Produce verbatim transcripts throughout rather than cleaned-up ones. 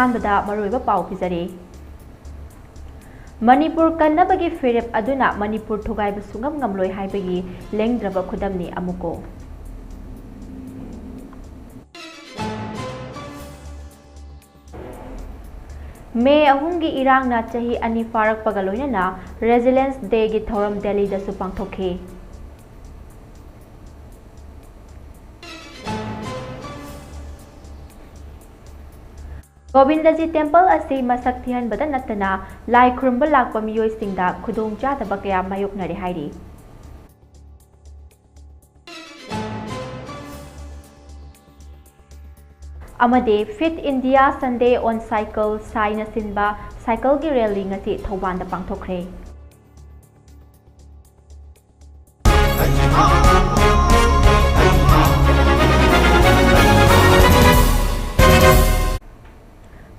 ꯑꯍꯥꯟꯕꯗ ꯃꯔꯨꯑꯣꯏꯕ ꯄꯥꯎ ꯄꯤꯖꯔꯤ꯫ ꯃꯅꯤꯄꯨꯔ ꯀꯟꯅꯕꯒꯤ ꯐꯤꯔꯦꯞ ꯑꯗꯨꯅ ꯃꯅꯤꯄꯨꯔ ꯊꯨꯒꯥꯏꯕ ꯁꯨꯡꯉꯝ ꯉꯝꯂꯣꯏ ꯍꯥꯏꯕꯒꯤ ꯂꯦꯡꯗ꯭ꯔꯕ ꯈꯨꯗꯝꯅꯤ ꯑꯃꯨꯛꯀꯣ꯫ ꯃꯦ ꯑꯍꯨꯝꯒꯤ ꯏꯔꯥꯡꯅ ꯆꯍꯤ ꯑꯅꯤ ꯐꯥꯔꯛꯄꯒ ꯂꯣꯏꯅꯅ Resilience Dayꯒꯤ ꯊꯧꯔꯝ ꯗꯦꯜꯂꯤꯗꯁꯨ ꯄꯥꯡꯊꯣꯛꯈꯤ꯫ ꯒꯣꯕꯤꯟꯗꯖꯤ ꯇꯦꯝꯄꯜ ꯑꯁꯤ ꯃꯁꯛ ꯊꯤꯍꯟꯕꯗ ꯅꯠꯇꯅ ꯂꯥꯏ ꯈꯨꯔꯨꯝꯕ ꯂꯥꯛꯄ ꯃꯤꯑꯣꯏꯁꯤꯡꯗ ꯈꯨꯗꯣꯡꯆꯥꯗꯕ ꯀꯌꯥ ꯃꯥꯌꯣꯛꯅꯔꯦ ꯍꯥꯏꯔꯤ꯫ ꯑꯃꯗꯤ Fit India Sunday on Cycle ꯁꯥꯏꯅ ꯁꯤꯟꯕ ꯁꯥꯏꯀꯜꯒꯤ ꯔꯦꯂꯤ ꯉꯁꯤ ꯊꯧꯕꯥꯜꯗ ꯄꯥꯡꯊꯣꯛꯈ꯭ꯔꯦ꯫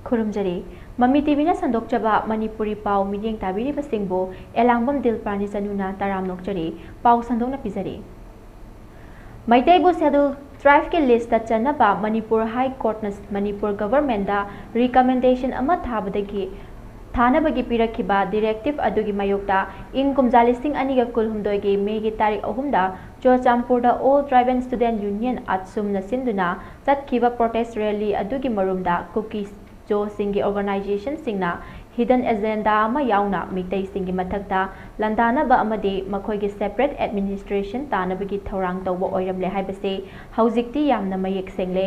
ꯈꯨꯔꯨꯝꯖꯔꯤ꯫ ꯃꯃꯤ ꯇꯤꯚꯤꯅ ꯁꯟꯗꯣꯛꯆꯕ ꯃꯅꯤꯄꯨꯔꯤ ꯄꯥꯎ ꯃꯤꯠꯌꯦꯡ ꯇꯥꯕꯤꯔꯤꯕꯁꯤꯡꯕꯨ ꯑꯦꯂꯥꯡꯕꯝ ꯗꯤꯜꯄ꯭ꯔꯥꯅꯤ ꯆꯅꯨꯅ ꯇꯔꯥꯝꯅ ꯑꯣꯛꯆꯔꯤ꯫ ꯄꯥꯎ ꯁꯟꯗꯣꯛꯅ ꯄꯤꯖꯔꯤ꯫ ꯃꯩꯇꯩꯕꯨ Scheduled Tribeꯀꯤ listꯇ ꯆꯟꯅꯕ Manipur High Courtꯅ Manipur governmentꯗ recommendation ꯑꯃ ꯊꯥꯕꯗꯒꯤ ꯊꯥꯅꯕꯒꯤ ꯄꯤꯔꯛꯈꯤꯕ directive ꯑꯗꯨꯒꯤ ꯃꯥꯌꯣꯛꯇ ꯏꯪ ꯀꯨꯝꯖꯥ ꯂꯤꯁꯤꯡ ꯑꯅꯤꯒ ꯀꯨꯟꯍꯨꯝꯗꯣꯏꯒꯤ ꯃꯦꯒꯤ ꯇꯥꯔꯤꯛ ꯑꯍꯨꯝꯗ ꯆꯨꯔꯆꯥꯟꯄꯨꯔꯗ All Tribal Student Union, ꯑꯠꯁꯨꯝꯅ ꯁꯤꯟꯗꯨꯅ ꯆꯠꯈꯤꯕ protest rally ꯑꯗꯨꯒꯤ ꯃꯔꯨꯝꯗ ꯀꯨꯀꯤ ꯖꯣꯁꯤꯡꯒꯤ organizationꯁꯤꯡꯅ hidden agenda ꯑꯃ ꯌꯥꯎꯅ ꯃꯤꯇꯩꯁꯤꯡꯒꯤ ꯃꯊꯛꯇ ꯂꯥꯟꯗꯥꯅꯕ ꯑꯃꯗꯤ ꯃꯈꯣꯏꯒꯤ separate administration ꯇꯥꯅꯕꯒꯤ ꯊꯧꯔꯥꯡ ꯇꯧꯕ ꯑꯣꯏꯔꯝꯂꯦ ꯍꯥꯏꯕꯁꯤ ꯍꯧꯖꯤꯛꯇꯤ ꯌꯥꯝꯅ ꯃꯌꯦꯛ ꯁꯦꯡꯂꯦ꯫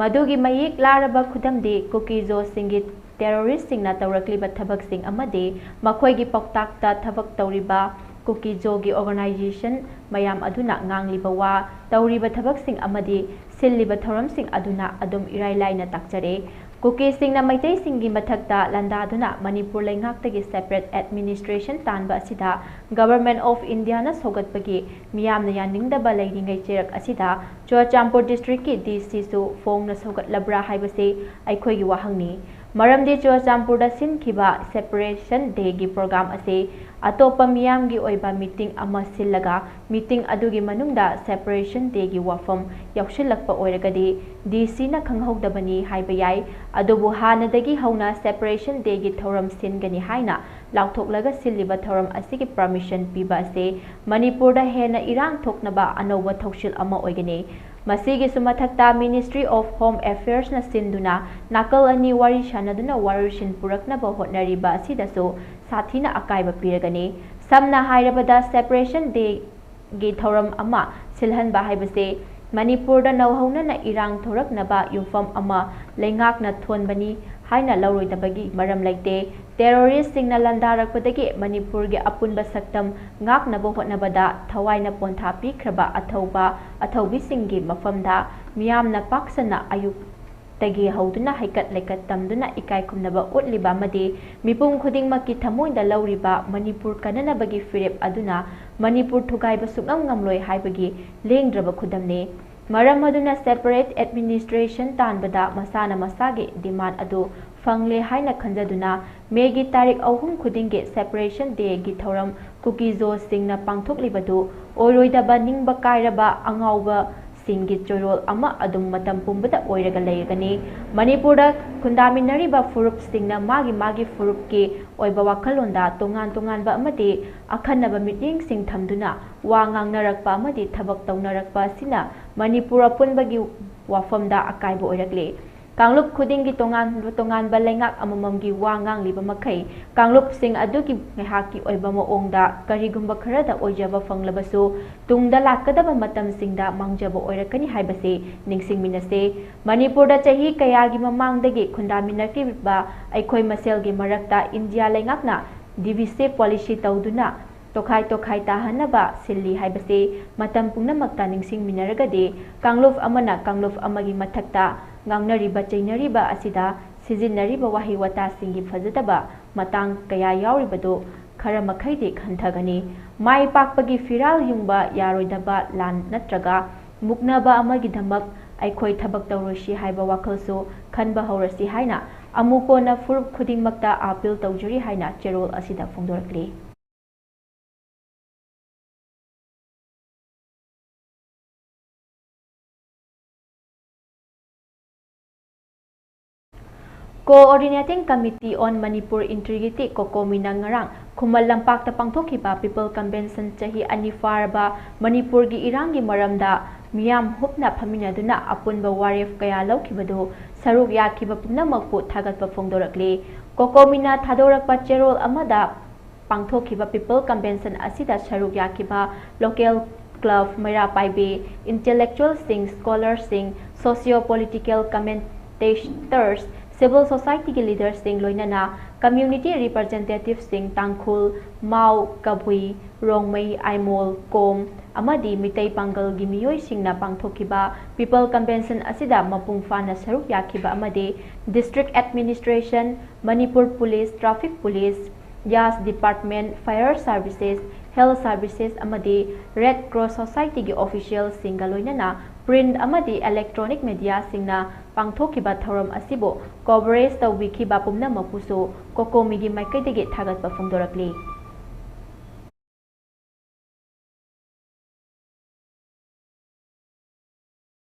ꯃꯗꯨꯒꯤ ꯃꯌꯦꯛ ꯂꯥꯔꯕ ꯈꯨꯗꯝꯗꯤ ꯀꯨꯀꯤ ꯖꯣꯁꯤꯡꯒꯤ terroristꯁꯤꯡꯅ ꯇꯧꯔꯛꯂꯤꯕ ꯊꯕꯛꯁꯤꯡ ꯑꯃꯗꯤ ꯃꯈꯣꯏꯒꯤ ꯄꯥꯎꯇꯥꯛꯇ ꯊꯕꯛ ꯇꯧꯔꯤꯕ ꯀꯨꯀꯤ ꯖꯣꯒꯤ organization ꯃꯌꯥꯝ ꯑꯗꯨꯅ ꯉꯥꯡꯂꯤꯕ ꯋꯥ, ꯇꯧꯔꯤꯕ ꯊꯕꯛꯁꯤꯡ ꯑꯃꯗꯤ ꯁꯤꯜꯂꯤꯕ ꯊꯧꯔꯝꯁꯤꯡ ꯑꯗꯨꯅ ꯑꯗꯨꯝ ꯏꯔꯥꯏ ꯂꯥꯏꯅ ꯇꯥꯛꯆꯔꯦ꯫ ꯀꯨꯀꯤꯁꯤꯡꯅ ꯃꯩꯇꯩꯁꯤꯡꯒꯤ ꯃꯊꯛꯇ ꯂꯥꯟꯗꯥꯗꯨꯅ ꯃꯅꯤꯄꯨꯔ ꯂꯩꯉꯥꯛꯇꯒꯤ separate administration ꯇꯥꯟꯕ ꯑꯁꯤꯗ Government of Indiaꯅ ꯁꯧꯒꯠꯄꯒꯤ ꯃꯤꯌꯥꯝꯅ ꯌꯥꯅꯤꯡꯗꯕ ꯂꯩꯔꯤꯉꯩ ꯆꯩꯔꯛ ꯑꯁꯤꯗ ꯆꯨꯔꯆꯥꯟꯄꯨꯔ districtꯀꯤ DCꯁꯨ ꯐꯣꯡꯅ ꯁꯧꯒꯠꯂꯕ꯭ꯔꯥ ꯍꯥꯏꯕꯁꯤ ꯑꯩꯈꯣꯏꯒꯤ ꯋꯥꯍꯪꯅꯤ꯫ ꯃꯔꯝꯗꯤ ꯆꯨꯔꯆꯥꯟꯄꯨꯔꯗ ꯁꯤꯟꯈꯤꯕ Separation Dayꯒꯤ program ꯑꯁꯤ ꯑꯇꯣꯞꯄ ꯃꯤꯌꯥꯝꯒꯤ ꯑꯣꯏꯕ meeting ꯑꯃ ꯁꯤꯜꯂꯒ, meeting ꯑꯗꯨꯒꯤ ꯃꯅꯨꯡꯗ Separation Dayꯒꯤ ꯋꯥꯐꯝ ꯌꯥꯎꯁꯤꯜꯂꯛꯄ ꯑꯣꯏꯔꯒꯗꯤ D Cꯅ ꯈꯪꯍꯧꯗꯕꯅꯤ ꯍꯥꯏꯕ ꯌꯥꯏ꯫ ꯑꯗꯨꯕꯨ ꯍꯥꯟꯅꯗꯒꯤ ꯍꯧꯅ Separation Dayꯒꯤ ꯊꯧꯔꯝ ꯁꯤꯟꯒꯅꯤ ꯍꯥꯏꯅ ꯂꯥꯎꯊꯣꯛꯂꯒ ꯁꯤꯜꯂꯤꯕ ꯊꯧꯔꯝ ꯑꯁꯤꯒꯤ permission ꯄꯤꯕ ꯑꯁꯤ ꯃꯅꯤꯄꯨꯔꯗ ꯍꯦꯟꯅ ꯏꯔꯥꯡ ꯊꯣꯛꯅꯕ ꯑꯅꯧꯕ ꯊꯧꯁꯤꯜ ꯑꯃ ꯑꯣꯏꯒꯅꯤ꯫ ꯃꯁꯤꯒꯤꯁꯨ ꯃꯊꯛꯇ Ministry of Home Affairsꯅ ꯁꯤꯟꯗꯨꯅ ꯅꯥꯀꯜ ꯑꯅꯤ ꯋꯥꯔꯤ ꯁꯥꯟꯅꯗꯨꯅ ꯋꯥꯔꯣꯏꯁꯤꯟ ꯄꯨꯔꯛꯅꯕ ꯍꯣꯠꯅꯔꯤꯕ ꯑꯁꯤꯗꯁꯨ ꯁꯥꯊꯤꯅ ꯑꯀꯥꯏꯕ ꯄꯤꯔꯒꯅꯤ꯫ ꯁꯝꯅ ꯍꯥꯏꯔꯕꯗ, Separation Dayꯒꯤ ꯊꯧꯔꯝ ꯑꯃ ꯁꯤꯜꯍꯟꯕ ꯍꯥꯏꯕꯁꯦ ꯃꯅꯤꯄꯨꯔꯗ ꯅꯧꯍꯧꯅꯅ ꯏꯔꯥꯡ ꯊꯣꯔꯛꯅꯕ ꯌꯨꯝꯐꯝ ꯑꯃ ꯂꯩꯉꯥꯛꯅ ꯊꯣꯟꯕꯅꯤ ꯍꯥꯏꯅ ꯂꯧꯔꯣꯏꯗꯕꯒꯤ ꯃꯔꯝ ꯂꯩꯇꯦ꯫ Terroristꯁꯤꯡꯅ ꯂꯥꯟꯗꯥꯔꯛꯄꯗꯒꯤ ꯃꯅꯤꯄꯨꯔꯒꯤ ꯑꯄꯨꯟꯕ ꯁꯛꯇꯝ ꯉꯥꯛꯅꯕ ꯍꯣꯠꯅꯕꯗ ꯊꯋꯥꯏꯅ ꯄꯣꯟꯊꯥ ꯄꯤꯈ꯭ꯔꯕ ꯑꯊꯧꯕ ꯑꯊꯧꯕꯤꯁꯤꯡꯒꯤ ꯃꯐꯝꯗ ꯃꯤꯌꯥꯝꯅ ꯄꯥꯛ ꯁꯟꯅ ꯑꯌꯨꯛꯇꯒꯤ ꯍꯧꯗꯨꯅ ꯍꯩꯀꯠ ꯂꯩꯀꯠ ꯇꯝꯗꯨꯅ ꯏꯀꯥꯏ ꯈꯨꯝꯅꯕ ꯎꯠꯂꯤꯕ ꯑꯃꯗꯤ ꯃꯤꯄꯨꯝ ꯈꯨꯗꯤꯡꯃꯛꯀꯤ ꯊꯃꯣꯏꯗ ꯂꯧꯔꯤꯕ ꯃꯅꯤꯄꯨꯔ ꯀꯟꯅꯅꯕꯒꯤ ꯐꯤꯔꯦꯞ ꯑꯗꯨꯅ ꯃꯅꯤꯄꯨꯔ ꯊꯨꯒꯥꯏꯕ ꯁꯨꯡꯉꯝ ꯉꯝꯂꯣꯏ ꯍꯥꯏꯕꯒꯤ ꯂꯦꯡꯗ꯭ꯔꯕ ꯈꯨꯗꯝꯅꯤ꯫ ꯃꯔꯝ ꯑꯗꯨꯅ separate administration ꯇꯥꯟꯕꯗ ꯃꯁꯥꯅ ꯃꯁꯥꯒꯤ demand ꯑꯗꯨ ꯐꯪꯂꯦ ꯍꯥꯏꯅ ꯈꯟꯖꯗꯨꯅ Mayꯒꯤ ꯇꯥꯔꯤꯛ ꯑꯍꯨꯝ ꯈꯨꯗꯤꯡꯒꯤ Separation Dayꯒꯤ ꯊꯧꯔꯝ ꯀꯨꯀꯤꯖꯣꯁꯤꯡꯅ ꯄꯥꯡꯊꯣꯛꯂꯤꯕꯗꯨ ꯑꯣꯏꯔꯣꯏꯗꯕ, ꯅꯤꯡꯕ ꯀꯥꯏꯔꯕ ꯑꯉꯥꯎꯕꯁꯤꯡꯒꯤ ꯆꯣꯏꯔꯣꯜ ꯑꯃ ꯑꯗꯨꯝ ꯃꯇꯝ ꯄꯨꯝꯕꯗ ꯑꯣꯏꯔꯒ ꯂꯩꯔꯒꯅꯤ꯫ ꯃꯅꯤꯄꯨꯔꯗ ꯈꯨꯟꯗꯥꯃꯤꯟꯅꯔꯤꯕ ꯐꯨꯔꯨꯞꯁꯤꯡꯅ ꯃꯥꯒꯤ ꯃꯥꯒꯤ ꯐꯨꯔꯨꯞꯀꯤ ꯑꯣꯏꯕ ꯋꯥꯈꯜꯂꯣꯟꯗ ꯇꯣꯉꯥꯟ ꯇꯣꯉꯥꯟꯕ ꯑꯃꯗꯤ ꯑꯈꯟꯅꯕ ꯃꯤꯠꯌꯦꯡꯁꯤꯡ ꯊꯝꯗꯨꯅ ꯋꯥ ꯉꯥꯡꯅꯔꯛꯄ ꯑꯃꯗꯤ ꯊꯕꯛ ꯇꯧꯅꯔꯛꯄ ꯑꯁꯤꯅ ꯃꯅꯤꯄꯨꯔ ꯑꯄꯨꯟꯕꯒꯤ ꯋꯥꯐꯝꯗ ꯑꯀꯥꯏꯕ ꯑꯣꯏꯔꯛꯂꯦ꯫ ꯀꯥꯡꯂꯨꯞ ꯈꯨꯗꯤꯡꯒꯤ ꯇꯣꯉꯥꯟ ꯇꯣꯉꯥꯟꯕ ꯂꯩꯉꯥꯛ ꯑꯃꯃꯝꯒꯤ ꯋꯥ ꯉꯥꯡꯂꯤꯕ ꯃꯈꯩ, ꯀꯥꯡꯂꯨꯞꯁꯤꯡ ꯑꯗꯨꯒꯤ ꯉꯥꯏꯍꯥꯛꯀꯤ ꯑꯣꯏꯕ ꯃꯑꯣꯡꯗ ꯀꯔꯤꯒꯨꯝꯕ ꯈꯔꯗ ꯑꯣꯏꯖꯕ ꯐꯪꯂꯕꯁꯨ, ꯇꯨꯡꯗ ꯂꯥꯛꯀꯗꯕ ꯃꯇꯝꯁꯤꯡꯗ ꯃꯥꯡꯖꯕ ꯑꯣꯏꯔꯛꯀꯅꯤ ꯍꯥꯏꯕꯁꯤ ꯅꯤꯡꯁꯤꯡꯃꯤꯟꯅꯁꯦ꯫ ꯃꯅꯤꯄꯨꯔꯗ ꯆꯍꯤ ꯀꯌꯥꯒꯤ ꯃꯃꯥꯡꯗꯒꯤ ꯈꯨꯟꯗꯥꯃꯤꯟꯅꯔꯛꯂꯤꯕ ꯑꯩꯈꯣꯏ ꯃꯁꯦꯜꯒꯤ ꯃꯔꯛꯇ ꯏꯟꯗꯤꯌꯥ ꯂꯩꯉꯥꯛꯅ divisive policy ꯇꯧꯗꯨꯅ ꯇꯣꯈꯥꯏ ꯇꯣꯈꯥꯏ ꯇꯥꯍꯟꯅꯕ ꯁꯤꯜꯂꯤ ꯍꯥꯏꯕꯁꯤ ꯃꯇꯝ ꯄꯨꯝꯅꯃꯛꯇ ꯅꯤꯡꯁꯤꯡꯃꯤꯟꯅꯔꯒꯗꯤ, ꯀꯥꯡꯂꯨꯞ ꯑꯃꯅ ꯀꯥꯡꯂꯨꯞ ꯑꯃꯒꯤ ꯃꯊꯛꯇ ꯉꯥꯡꯅꯔꯤꯕ ꯆꯩꯅꯔꯤꯕ ꯑꯁꯤꯗ ꯁꯤꯖꯤꯟꯅꯔꯤꯕ ꯋꯥꯍꯩ ꯋꯥꯇꯥꯁꯤꯡꯒꯤ ꯐꯖꯗꯕ ꯃꯇꯥꯡ ꯀꯌꯥ ꯌꯥꯎꯔꯤꯕꯗꯨ ꯈꯔ ꯃꯈꯩꯗꯤ ꯍꯟꯊꯒꯅꯤ꯫ ꯃꯥꯏ ꯄꯥꯛꯄꯒꯤ ꯐꯤꯔꯥꯜ ꯌꯨꯡꯕ ꯌꯥꯔꯣꯏꯗꯕ ꯂꯥꯟ ꯅꯠꯇ꯭ꯔꯒ ꯃꯨꯛꯅꯕ ꯑꯃꯒꯤꯗꯃꯛ ꯑꯩꯈꯣꯏ ꯊꯕꯛ ꯇꯧꯔꯣꯏꯁꯤ ꯍꯥꯏꯕ ꯋꯥꯈꯜꯁꯨ ꯈꯟꯕ ꯍꯧꯔꯁꯤ ꯍꯥꯏꯅ ꯑꯃꯨꯛ ꯀꯣꯟꯅ ꯐꯨꯔꯨꯞ ꯈꯨꯗꯤꯡꯃꯛꯇ ꯑꯥꯄꯤꯜ ꯇꯧꯖꯔꯤ ꯍꯥꯏꯅ ꯆꯦꯔꯣꯜ ꯑꯁꯤꯗ ꯐꯣꯡꯗꯣꯔꯛꯂꯤ꯫ Coordinating Committee on Manipur Integrity, ꯀꯣꯀꯣꯃꯤꯅ ꯉꯔꯥꯡ ꯈꯨꯃꯟ ꯂꯝꯄꯥꯛꯇ ꯄꯥꯡꯊꯣꯛꯈꯤꯕ People Convention ꯆꯍꯤ ꯑꯅꯤ ꯐꯥꯔꯕ ꯃꯅꯤꯄꯨꯔꯒꯤ ꯏꯔꯥꯡꯒꯤ ꯃꯔꯝꯗ ꯃꯤꯌꯥꯝ ꯍꯨꯞꯅ ꯐꯝꯃꯤꯟꯅꯗꯨꯅ ꯑꯄꯨꯟꯕ ꯋꯥꯔꯦꯞ ꯀꯌꯥ ꯂꯧꯈꯤꯕꯗꯨ ꯁꯔꯨꯛ ꯌꯥꯈꯤꯕ ꯄꯨꯝꯅꯃꯛꯄꯨ ꯊꯥꯒꯠꯄ ꯐꯣꯡꯗꯣꯔꯛꯂꯤ꯫ ꯀꯣꯀꯣꯃꯤꯅ ꯊꯥꯗꯣꯔꯛꯄ ꯆꯦꯔꯣꯜ ꯑꯃꯗ ꯄꯥꯡꯊꯣꯛꯈꯤꯕ People Convention ꯑꯁꯤꯗ ꯁꯔꯨꯛ ꯌꯥꯈꯤꯕ local club, ꯃꯩꯔꯥ ꯄꯥꯏꯕꯤ, intellectualꯁꯤꯡ, scholarꯁꯤꯡ, socio-political commentators, civil societyꯒꯤ leaderꯁꯤꯡ, ꯂꯣꯏꯅꯅ community representativeꯁꯤꯡ, ꯇꯥꯡꯈꯨꯜ, ꯃꯥꯎ, ꯀꯕꯨꯏ, ꯔꯣꯡꯃꯩ, ꯑꯥꯏꯃꯣꯜ, ꯀꯣꯝ ꯑꯃꯗꯤ ꯃꯤꯇꯩ ꯄꯥꯡꯒꯜꯒꯤ ꯃꯤꯑꯣꯏꯁꯤꯡꯅ ꯄꯥꯡꯊꯣꯛꯈꯤꯕ People Convention ꯑꯁꯤꯗ ꯃꯄꯨꯡ ꯐꯥꯅ ꯁꯔꯨꯛ ꯌꯥꯈꯤꯕ ꯑꯃꯗꯤ District Administration, Manipur Police, Traffic Police, Gas Department, Fire Services, Health Services ꯑꯃꯗꯤ Red Cross Societyꯒꯤ officialꯁꯤꯡꯒ ꯂꯣꯏꯅꯅ print ꯑꯃꯗꯤ electronic mediaꯁꯤꯡꯅ ꯄꯥꯡꯊꯣꯛꯈꯤꯕ ꯊꯧꯔꯝ ꯑꯁꯤꯕꯨ coverage ꯇꯧꯕꯤꯈꯤꯕ ꯄꯨꯝꯅꯃꯛꯄꯨꯁꯨ ꯀꯣꯀꯣꯃꯤꯒꯤ ꯃꯥꯏꯀꯩꯗꯒꯤ ꯊꯥꯒꯠꯄ ꯐꯣꯡꯗꯣꯔꯛꯂꯤ꯫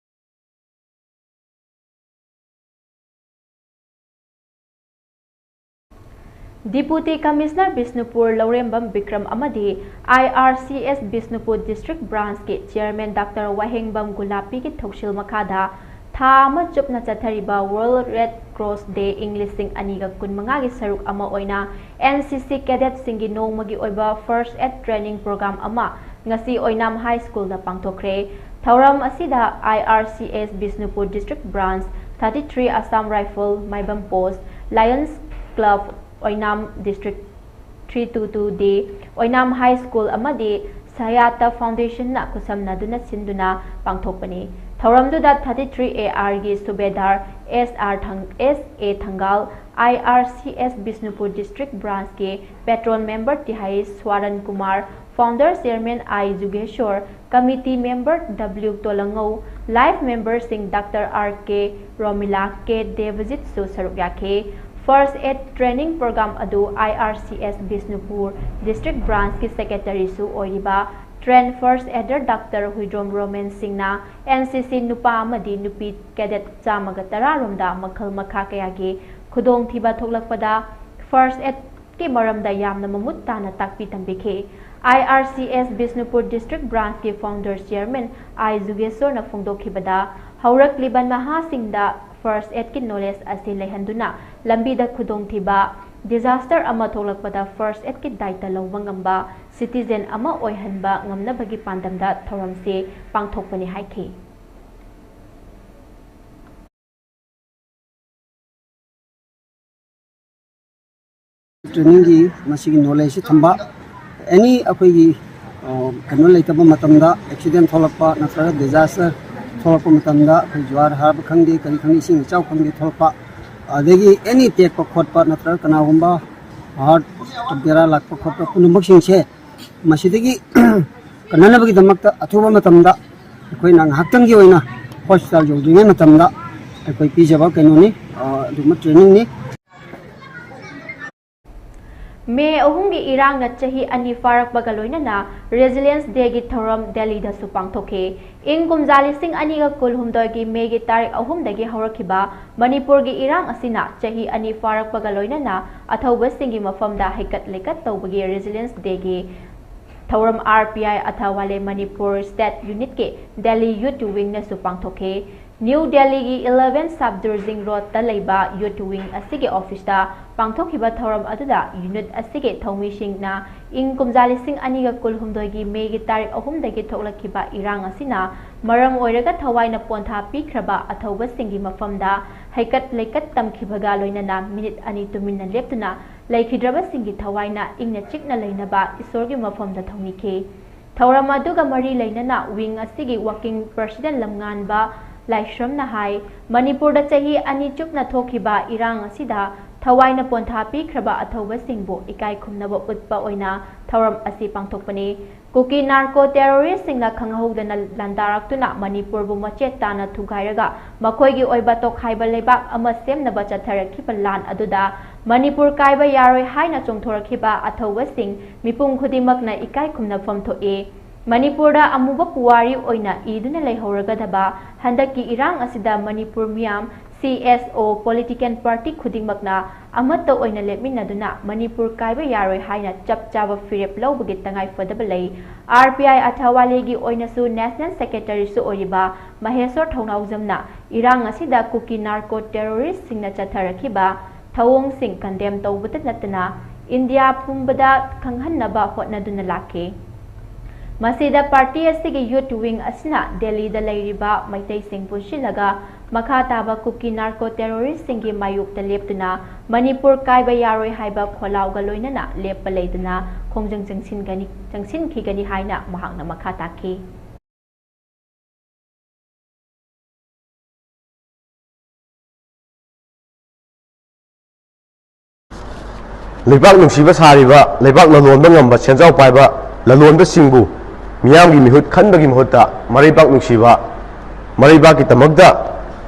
Deputy Commissioner ꯕꯤꯁꯅꯨꯄꯨꯔ ꯂꯧꯔꯦꯝꯕꯝ ꯕꯤꯀ꯭ꯔꯝ ꯑꯃꯗꯤ I R C S Bishnupur District Branchꯀꯤ Chairman Doctor ꯋꯥꯍꯦꯡꯕꯝ ꯒꯨꯂꯥꯄꯤꯒꯤ ꯊꯧꯁꯤꯜ ꯃꯈꯥꯗ ꯊꯥ ꯑꯃ ꯆꯨꯞꯅ ꯆꯠꯊꯔꯤꯕ World Red Cross Day ꯏꯪ ꯂꯤꯁꯤꯡ ꯑꯅꯤꯒ ꯀꯨꯟꯃꯉꯥꯒꯤ ꯁꯔꯨꯛ ꯑꯃ ꯑꯣꯏꯅ N C C cadetꯁꯤꯡꯒꯤ ꯅꯣꯡꯃꯒꯤ ꯑꯣꯏꯕ First Aid Training Program ꯑꯃ ꯉꯁꯤ ꯑꯣꯏꯅꯥꯝ High Schoolꯗ ꯄꯥꯡꯊꯣꯛꯈ꯭ꯔꯦ꯫ ꯊꯧꯔꯝ ꯑꯁꯤꯗ I R C S Bishnupur District Branch thirty three, Assam Rifle, Maibam Post, Lions Club, Oinam District three two two D, Oinam High School ꯑꯃꯗꯤ ꯁꯍꯌꯥꯇ Foundationꯅ ꯈꯨꯠꯁꯝꯅꯗꯨꯅ ꯁꯤꯟꯗꯨꯅ ꯄꯥꯡꯊꯣꯛꯄꯅꯤ꯫ ꯊꯧꯔꯝꯗꯨꯗ thirty three A Rꯒꯤ ꯁꯨꯕꯦꯗꯥꯔ S R ꯊꯪ-, S A ꯊꯪꯒꯥꯜ, I R C S Bishnupur District Branchꯀꯤ Patron Member T H Swaran Kumar, Founder Chairman I Jugeshor, Committee Member W Tolangngou, Life memberꯁꯤꯡ doctor R K Romila, K ꯗꯦꯕꯖꯤꯠꯁꯨ ꯁꯔꯨꯛ ꯌꯥꯈꯤ꯫ First Aid Training Program ꯑꯗꯨ ꯑꯥꯏ R C S Bishnupur District Branchꯀꯤ Secretaryꯁꯨ ꯑꯣꯏꯔꯤꯕ trained first aider doctor Huidrom Roman ꯁꯤꯡꯅ N C ꯁꯤ ꯅꯨꯄꯥ ꯑꯃꯗꯤ ꯅꯨꯄꯤ cadet ꯆꯥꯝꯃꯒ ꯇꯔꯥ ꯔꯣꯝꯗ ꯃꯈꯜ ꯃꯈꯥ ꯀꯌꯥꯒꯤ ꯈꯨꯗꯣꯡꯊꯤꯕ ꯊꯣꯛꯂꯛꯄꯗ first aid ꯀꯤ ꯃꯔꯝꯗ ꯌꯥꯝꯅ ꯃꯃꯨꯠ ꯇꯥꯅ ꯇꯥꯛꯄꯤ ꯇꯝꯕꯤꯈꯤ꯫ ꯑꯥꯏ R C S Bishnupur District Branchꯀꯤ Founder Chairman ꯑꯥꯏ ꯖꯨꯒꯦꯁꯣꯔꯅ ꯐꯣꯡꯗꯣꯛꯈꯤꯕꯗ, ꯍꯧꯔꯛꯂꯤꯕ ꯅꯍꯥꯁꯤꯡꯗ first aidꯀꯤ knowledge ꯑꯁꯤ ꯂꯩꯍꯟꯗꯨꯅ ꯂꯝꯕꯤꯗ ꯈꯨꯗꯣꯡꯊꯤꯕ, disaster ꯑꯃ ꯊꯣꯛꯂꯛꯄꯗ first aidꯀꯤ ꯗꯥꯏꯇ ꯂꯧꯕ ꯉꯝꯕ citizen ꯑꯃ ꯑꯣꯏꯍꯟꯕ ꯉꯝꯅꯕꯒꯤ ꯄꯥꯟꯗꯝꯗ ꯊꯧꯔꯝꯁꯤ ꯄꯥꯡꯊꯣꯛꯄꯅꯤ ꯍꯥꯏꯈꯤ꯫ Trainingꯒꯤ ꯃꯁꯤꯒꯤ knowledgeꯁꯤ ꯊꯝꯕ, any ꯑꯩꯈꯣꯏꯒꯤ, ꯑ, ꯀꯩꯅꯣ ꯂꯩꯇꯕ ꯃꯇꯝꯗ, accident ꯊꯣꯛꯂꯛꯄ ꯅꯠꯇ꯭ꯔꯒ disaster ꯊꯣꯛꯂꯛꯄ ꯃꯇꯝꯗ, ꯑꯩꯈꯣꯏ ꯖꯨꯍꯥꯔ ꯍꯥꯔꯕ ꯈꯪꯗꯦ, ꯀꯔꯤ ꯈꯪꯗꯦ, ꯏꯁꯤꯡ ꯏꯆꯥꯎ ꯈꯪꯗꯦ ꯊꯣꯛꯂꯛꯄ, ꯑꯗꯒꯤ any ꯇꯦꯛꯄ ꯈꯣꯠꯄ ꯅꯠꯇ꯭ꯔꯒ ꯀꯅꯥꯒꯨꯝꯕ heart ꯕꯦꯔꯥ ꯂꯥꯛꯄ ꯈꯣꯠꯄ ꯄꯨꯝꯅꯃꯛꯁꯤꯡꯁꯦ ꯃꯁꯤꯗꯒꯤ ꯀꯟꯅꯅꯕꯒꯤꯗꯃꯛꯇ ꯑꯊꯨꯕ ꯃꯇꯝꯗ ꯑꯩꯈꯣꯏꯅ ꯉꯥꯏꯍꯥꯛꯇꯪꯒꯤ ꯑꯣꯏꯅ hospital ꯌꯧꯗ꯭ꯔꯤꯉꯩ ꯃꯇꯝꯗ ꯑꯩꯈꯣꯏ ꯄꯤꯖꯕ ꯀꯩꯅꯣꯅꯤ, ꯑ, ꯑꯗꯨꯒꯨꯝꯕ trainingꯅꯤ꯫ ꯃꯦ ꯑꯍꯨꯝꯒꯤ ꯏꯔꯥꯡꯅ ꯆꯍꯤ ꯑꯅꯤ ꯐꯥꯔꯛꯄꯒ ꯂꯣꯏꯅꯅ Resilience Dayꯒꯤ ꯊꯧꯔꯝ ꯗꯦꯜꯂꯤꯗꯁꯨ ꯄꯥꯡꯊꯣꯛꯈꯤ꯫ ꯏꯪ ꯀꯨꯝꯖꯥ ꯂꯤꯁꯤꯡ ꯑꯅꯤꯒ ꯀꯨꯟꯍꯨꯝꯗꯣꯏꯒꯤ ꯃꯦꯒꯤ ꯇꯥꯔꯤꯛ ꯑꯍꯨꯝꯗꯒꯤ ꯍꯧꯔꯛꯈꯤꯕ ꯃꯅꯤꯄꯨꯔꯒꯤ ꯏꯔꯥꯡ ꯑꯁꯤꯅ ꯆꯍꯤ ꯑꯅꯤ ꯐꯥꯔꯛꯄꯒ ꯂꯣꯏꯅꯅ ꯑꯊꯧꯕꯁꯤꯡꯒꯤ ꯃꯐꯝꯗ ꯍꯩꯀꯠ ꯂꯩꯀꯠ ꯇꯧꯕꯒꯤ Resilience Dayꯒꯤ ꯊꯧꯔꯝ R P I ꯑꯊꯥꯋꯥꯂꯦ Manipur State Unitꯀꯤ Delhi Youth Wingꯅꯁꯨ ꯄꯥꯡꯊꯣꯛꯈꯤ꯫ ꯅ꯭ꯌꯨ ꯗꯦꯜꯂꯤꯒꯤ eleven Safdarjung Roadꯇ ꯂꯩꯕ Youth Wing ꯑꯁꯤꯒꯤ officeꯇ ꯄꯥꯡꯊꯣꯛꯈꯤꯕ ꯊꯧꯔꯝ ꯑꯗꯨꯗ unit ꯑꯁꯤꯒꯤ ꯊꯧꯃꯤꯁꯤꯡꯅ ꯏꯪ ꯀꯨꯝꯖꯥ ꯂꯤꯁꯤꯡ ꯑꯅꯤꯒ ꯀꯨꯟꯍꯨꯝꯗꯣꯏꯒꯤ ꯃꯦꯒꯤ ꯇꯥꯔꯤꯛ ꯑꯍꯨꯝꯗꯒꯤ ꯊꯣꯛꯂꯛꯈꯤꯕ ꯏꯔꯥꯡ ꯑꯁꯤꯅ ꯃꯔꯝ ꯑꯣꯏꯔꯒ ꯊꯋꯥꯏꯅ ꯄꯣꯟꯊꯥ ꯄꯤꯈ꯭ꯔꯕ ꯑꯊꯧꯕꯁꯤꯡꯒꯤ ꯃꯐꯝꯗ ꯍꯩꯀꯠ ꯂꯩꯀꯠ ꯇꯝꯈꯤꯕꯒ ꯂꯣꯏꯅꯅ ꯃꯤꯅꯤꯠ ꯑꯅꯤ ꯇꯨꯃꯤꯟꯅ ꯂꯦꯞꯇꯨꯅ ꯂꯩꯈꯤꯗ꯭ꯔꯕꯁꯤꯡꯒꯤ ꯊꯋꯥꯏꯅ ꯏꯪꯅ ꯆꯤꯛꯅ ꯂꯩꯅꯕ ꯏꯁꯣꯔꯒꯤ ꯃꯐꯝꯗ ꯊꯧꯅꯤꯈꯤ꯫ ꯊꯧꯔꯝ ꯑꯗꯨꯒ ꯃꯔꯤ ꯂꯩꯅꯅ wing ꯑꯁꯤꯒꯤ working president ꯂꯝꯉꯥꯟꯕ ꯂꯥꯏꯁ꯭ꯔꯝꯅ ꯍꯥꯏ, ꯃꯅꯤꯄꯨꯔꯗ ꯆꯍꯤ ꯑꯅꯤ ꯆꯨꯞꯅ ꯊꯣꯛꯈꯤꯕ ꯏꯔꯥꯡ ꯑꯁꯤꯗ ꯊꯋꯥꯏꯅ ꯄꯣꯟꯊꯥ ꯄꯤꯈ꯭ꯔꯕ ꯑꯊꯧꯕꯁꯤꯡꯕꯨ ꯏꯀꯥꯏ ꯈꯨꯝꯅꯕ ꯎꯠꯄ ꯑꯣꯏꯅ ꯊꯧꯔꯝ ꯑꯁꯤ ꯄꯥꯡꯊꯣꯛꯄꯅꯤ꯫ ꯀꯨꯀꯤ ꯅꯥꯔꯀꯣ ꯇꯦꯔꯣꯔꯤꯁꯁꯤꯡꯅ ꯈꯪꯍꯧꯗꯅ ꯂꯥꯟꯗꯥꯔꯛꯇꯨꯅ ꯃꯅꯤꯄꯨꯔꯕꯨ ꯃꯆꯦꯠ ꯇꯥꯅ ꯊꯨꯒꯥꯏꯔꯒ ꯃꯈꯣꯏꯒꯤ ꯑꯣꯏꯕ ꯇꯣꯈꯥꯏꯕ ꯂꯩꯕꯥꯛ ꯑꯃ ꯁꯦꯝꯅꯕ ꯆꯠꯊꯔꯛꯈꯤꯕ ꯂꯥꯟ ꯑꯗꯨꯗ ꯃꯅꯤꯄꯨꯔ ꯀꯥꯏꯕ ꯌꯥꯔꯣꯏ ꯍꯥꯏꯅ ꯆꯣꯡꯊꯣꯔꯛꯈꯤꯕ ꯑꯊꯧꯕꯁꯤꯡ ꯃꯤꯄꯨꯝ ꯈꯨꯗꯤꯡꯃꯛꯅ ꯏꯀꯥꯏ ꯈꯨꯝꯅꯐꯝ ꯊꯣꯛꯏ꯫ ꯃꯅꯤꯄꯨꯔꯗ ꯑꯃꯨꯕ ꯄꯨꯋꯥꯔꯤ ꯑꯣꯏꯅ ꯏꯗꯨꯅ ꯂꯩꯍꯧꯔꯒꯗꯕ ꯍꯟꯗꯛꯀꯤ ꯏꯔꯥꯡ ꯑꯁꯤꯗ ꯃꯅꯤꯄꯨꯔ ꯃꯤꯌꯥꯝ, C S O, political party ꯈꯨꯗꯤꯡꯃꯛꯅ ꯑꯃꯠꯇ ꯑꯣꯏꯅ ꯂꯦꯞꯃꯤꯟꯅꯗꯨꯅ ꯃꯅꯤꯄꯨꯔ ꯀꯥꯏꯕ ꯌꯥꯔꯣꯏ ꯍꯥꯏꯅ ꯆꯞ ꯆꯥꯕ ꯐꯤꯔꯦꯞ ꯂꯧꯕꯒꯤ ꯇꯉꯥꯏ ꯐꯗꯕ ꯂꯩ꯫ R P I ꯑꯊꯥꯋꯥꯂꯤꯒꯤ ꯑꯣꯏꯅꯁꯨ National Secretaryꯁꯨ ꯑꯣꯏꯔꯤꯕ ꯃꯍꯦꯁꯣꯔ ꯊꯧꯅꯥꯎꯖꯝꯅ ꯏꯔꯥꯡ ꯑꯁꯤꯗ ꯀꯨꯀꯤ ꯅꯥꯔꯀꯣ ꯇꯦꯔꯣꯔꯤꯁꯁꯤꯡꯅ ꯆꯠꯊꯔꯛꯈꯤꯕ ꯊꯧꯑꯣꯡꯁꯤꯡ condemn ꯇꯧꯕꯇ ꯅꯠꯇꯅ ꯏꯟꯗꯤꯌꯥ ꯄꯨꯝꯕꯗ ꯈꯪꯍꯟꯅꯕ ꯍꯣꯠꯅꯗꯨꯅ ꯂꯥꯛꯈꯤ꯫ ꯃꯁꯤꯗ party ꯑꯁꯤꯒꯤ youth wing ꯑꯁꯤꯅ ꯗꯦꯜꯂꯤꯗ ꯂꯩꯔꯤꯕ ꯃꯩꯇꯩꯁꯤꯡ ꯄꯨꯟꯁꯤꯜꯂꯒ ꯃꯈꯥ ꯇꯥꯕ ꯀꯨꯀꯤ ꯅꯥꯔꯀꯣ ꯇꯦꯔꯣꯔꯤꯁꯁꯤꯡꯒꯤ ꯃꯥꯌꯣꯛꯇ ꯂꯦꯞꯇꯨꯅ ꯃꯅꯤꯄꯨꯔ ꯀꯥꯏꯕ ꯌꯥꯔꯣꯏ ꯍꯥꯏꯕ ꯈꯣꯜꯂꯥꯎꯒ ꯂꯣꯏꯅꯅ ꯂꯦꯞꯄ ꯂꯩꯇꯅ ꯈꯣꯡꯖꯪ ꯆꯪꯁꯤꯟꯒꯅꯤ, ꯆꯪꯁꯤꯟꯈꯤꯒꯅꯤ ꯍꯥꯏꯅ ꯃꯍꯥꯛꯅ ꯃꯈꯥ ꯇꯥꯈꯤ꯫ ꯂꯩꯕꯥꯛ ꯅꯨꯡꯁꯤꯕ ꯁꯥꯔꯤꯕ, ꯂꯩꯕꯥꯛ ꯂꯂꯣꯟꯕ ꯉꯝꯕ, ꯁꯦꯟꯖꯥꯎ ꯄꯥꯏꯕ ꯂꯂꯣꯟꯕꯁꯤꯡꯕꯨ ꯃꯤꯌꯥꯝꯒꯤ ꯃꯤꯍꯨꯠ ꯈꯟꯕꯒꯤ ꯃꯍꯨꯠꯇ ꯃꯔꯩꯕꯥꯛ ꯅꯨꯡꯁꯤꯕ, ꯃꯔꯩꯕꯥꯛꯀꯤꯗꯃꯛꯇ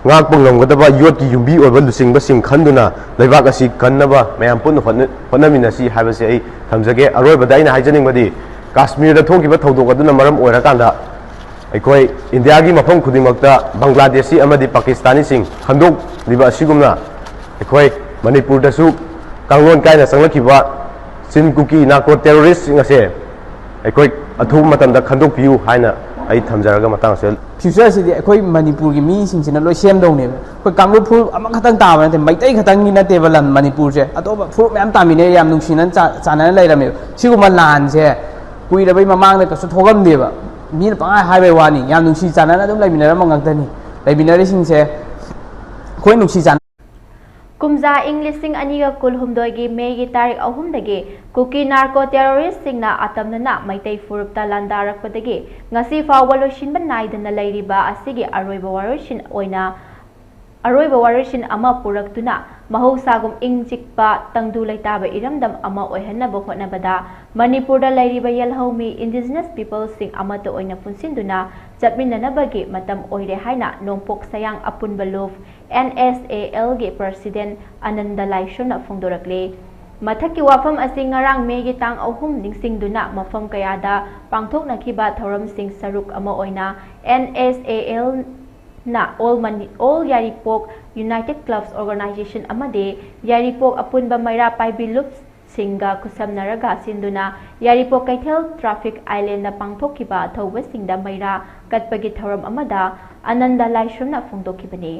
ꯉꯥꯛꯄ ꯉꯝꯒꯗꯕ ꯌꯣꯠꯀꯤ ꯌꯨꯝꯕꯤ ꯑꯣꯏꯕ ꯂꯨꯆꯤꯡꯕꯁꯤꯡ ꯈꯟꯗꯨꯅ ꯂꯩꯕꯥꯛ ꯑꯁꯤ ꯀꯟꯅꯕ ꯃꯌꯥꯝ ꯄꯨꯟꯅ ꯍꯣꯠꯅ-, ꯍꯣꯠꯅꯃꯤꯟꯅꯁꯤ ꯍꯥꯏꯕꯁꯤ ꯑꯩ ꯊꯝꯖꯒꯦ꯫ ꯑꯔꯣꯏꯕꯗ ꯑꯩꯅ ꯍꯥꯏꯖꯅꯤꯡꯕꯗꯤ ꯀꯥꯁꯃꯤꯔꯗ ꯊꯣꯛꯈꯤꯕ ꯊꯧꯗꯣꯛ ꯑꯗꯨꯅ ꯃꯔꯝ ꯑꯣꯏꯔꯀꯥꯟꯗ ꯑꯩꯈꯣꯏ ꯏꯟꯗꯤꯌꯥꯒꯤ ꯃꯐꯝ ꯈꯨꯗꯤꯡꯃꯛꯇ ꯕꯪꯒ꯭ꯂꯥꯗꯦꯁꯤ ꯑꯃꯗꯤ ꯄꯥꯀꯤꯁꯇꯥꯅꯤꯁꯤꯡ ꯈꯟꯗꯣꯛꯂꯤꯕ ꯑꯁꯤꯒꯨꯝꯅ ꯑꯩꯈꯣꯏ ꯃꯅꯤꯄꯨꯔꯗꯁꯨ ꯀꯥꯡꯂꯣꯟ ꯀꯥꯏꯅ ꯆꯪꯂꯛꯈꯤꯕ ꯆꯤꯟ ꯀꯨꯀꯤ ꯅꯥꯔꯀꯣ ꯇꯦꯔꯣꯔꯤꯁꯁꯤꯡ ꯑꯁꯦ ꯑꯩꯈꯣꯏ ꯑꯊꯨꯕ ꯃꯇꯝꯗ ꯈꯟꯗꯣꯛꯄꯤꯌꯨ ꯍꯥꯏꯅ ꯑꯩ ꯊꯝꯖꯔꯒ ꯃꯇꯥꯡ ꯑꯁꯤꯗ futureꯁꯤꯗꯤ ꯑꯩꯈꯣꯏ ꯃꯅꯤꯄꯨꯔꯒꯤ ꯃꯤꯁꯤꯡꯁꯤꯅ ꯂꯣꯏ ꯁꯦꯝꯗꯧꯅꯦꯕ꯫ ꯑꯩꯈꯣꯏ ꯀꯥꯡꯂꯨꯞ ꯐꯨꯔꯨꯞ ꯑꯃꯈꯛꯇꯪ ꯇꯥꯕ ꯅꯠꯇꯦ, ꯃꯩꯇꯩ ꯈꯛꯇꯪꯒꯤ ꯅꯠꯇꯦꯕ ꯂꯝ ꯃꯅꯤꯄꯨꯔꯁꯦ, ꯑꯇꯣꯞꯄ ꯐꯨꯔꯨꯞ ꯃꯌꯥꯝ ꯇꯥꯃꯤꯟꯅꯩ, ꯌꯥꯝ ꯅꯨꯡꯁꯤꯅꯅ ꯆꯥ-, ꯆꯥꯟꯅꯅ ꯂꯩꯔꯝꯃꯦꯕ꯫ ꯁꯤꯒꯨꯝꯕ ꯂꯥꯟꯁꯦ ꯀꯨꯏꯔꯕꯩ ꯃꯃꯥꯡꯗ ꯀꯩꯁꯨ ꯊꯣꯛꯂꯝꯗꯦꯕ꯫ ꯃꯤꯅ ꯄꯪꯍꯥꯏ ꯍꯥꯏꯕꯩ ꯋꯥꯅꯤ, ꯌꯥꯝ ꯅꯨꯡꯁꯤ ꯆꯥꯟꯅꯅ ꯑꯗꯨꯝ ꯂꯩꯃꯤꯟꯅꯔꯝꯕ ꯉꯥꯛꯇꯅꯤ꯫ ꯂꯩꯃꯤꯟꯅꯔꯤꯁꯤꯡꯁꯦ ꯑꯩꯈꯣꯏ ꯅꯨꯡꯁꯤ ꯆꯥꯟꯅ ꯀꯨꯝꯖꯥ ꯏꯪ ꯂꯤꯁꯤꯡ ꯑꯅꯤꯒ ꯀꯨꯟꯍꯨꯝꯗꯣꯏꯒꯤ ꯃꯦꯒꯤ ꯇꯥꯔꯤꯛ ꯑꯍꯨꯝꯗꯒꯤ ꯀꯨꯀꯤ ꯅꯥꯔꯀꯣ ꯇꯦꯔꯣꯔꯤꯁꯁꯤꯡꯅ ꯑꯇꯝꯅꯅ ꯃꯩꯇꯩ ꯐꯨꯔꯨꯞꯇ ꯂꯥꯟꯗꯥꯔꯛꯄꯗꯒꯤ ꯉꯁꯤ ꯐꯥꯎꯕ ꯂꯣꯏꯁꯤꯟꯕ ꯅꯥꯏꯗꯅ ꯂꯩꯔꯤꯕ ꯑꯁꯤꯒꯤ ꯑꯔꯣꯏꯕ ꯋꯥꯔꯣꯏꯁꯤꯟ ꯑꯣꯏꯅ, ꯑꯔꯣꯏꯕ ꯋꯥꯔꯣꯏꯁꯤꯟ ꯑꯃ ꯄꯨꯔꯛꯇꯨꯅ ꯃꯍꯧꯁꯥꯒꯨꯝ ꯏꯪ ꯆꯤꯛꯄ ꯇꯪꯗꯨ ꯂꯩꯇꯥꯕ ꯏꯔꯝꯗꯝ ꯑꯃ ꯑꯣꯏꯍꯟꯅꯕ ꯍꯣꯠꯅꯕꯗ ꯃꯅꯤꯄꯨꯔꯗ ꯂꯩꯔꯤꯕ ꯌꯦꯜꯍꯧꯃꯤ Indigenous Peopleꯁꯤꯡ ꯑꯃꯠꯇ ꯑꯣꯏꯅ ꯄꯨꯟꯁꯤꯟꯗꯨꯅ ꯆꯠꯃꯤꯟꯅꯅꯕꯒꯤ ꯃꯇꯝ ꯑꯣꯏꯔꯦ ꯍꯥꯏꯅ ꯅꯣꯡꯄꯣꯛ ꯁꯌꯥꯡ ꯑꯄꯨꯟꯕ ꯂꯨꯞ, NSALꯒꯤ President ꯑꯅꯟꯗ ꯂꯥꯏꯁ꯭ꯔꯝꯅ ꯐꯣꯡꯗꯣꯔꯛꯂꯤ꯫ ꯃꯊꯛꯀꯤ ꯋꯥꯐꯝ ꯑꯁꯤ ꯉꯔꯥꯡ Mayꯒꯤ ꯇꯥꯡ ꯑꯍꯨꯝ ꯅꯤꯡꯁꯤꯡꯗꯨꯅ ꯃꯐꯝ ꯀꯌꯥꯗ ꯄꯥꯡꯊꯣꯛꯅꯈꯤꯕ ꯊꯧꯔꯝꯁꯤꯡ ꯁꯔꯨꯛ ꯑꯃ ꯑꯣꯏꯅ NSALꯅ All Mani-, All Yairipok United Clubs Organization ꯑꯃꯗꯤ ꯌꯥꯏꯔꯤꯄꯣꯛ ꯑꯄꯨꯟꯕ ꯃꯩꯔꯥ ꯄꯥꯏꯕꯤ ꯂꯨꯞꯁꯤꯡꯒ ꯈꯨꯠꯁꯝꯅꯔꯒ ꯁꯤꯟꯗꯨꯅ ꯌꯥꯏꯔꯤꯄꯣꯛ ꯀꯩꯊꯦꯜ Traffic Islandꯗ ꯄꯥꯡꯊꯣꯛꯈꯤꯕ ꯑꯊꯧꯕꯁꯤꯡꯗ ꯃꯩꯔꯥ ꯀꯠꯄꯒꯤ ꯊꯧꯔꯝ ꯑꯃꯗ ꯑꯅꯟꯗ ꯂꯥꯏꯁ꯭ꯔꯝꯅ ꯐꯣꯡꯗꯣꯛꯈꯤꯕꯅꯤ꯫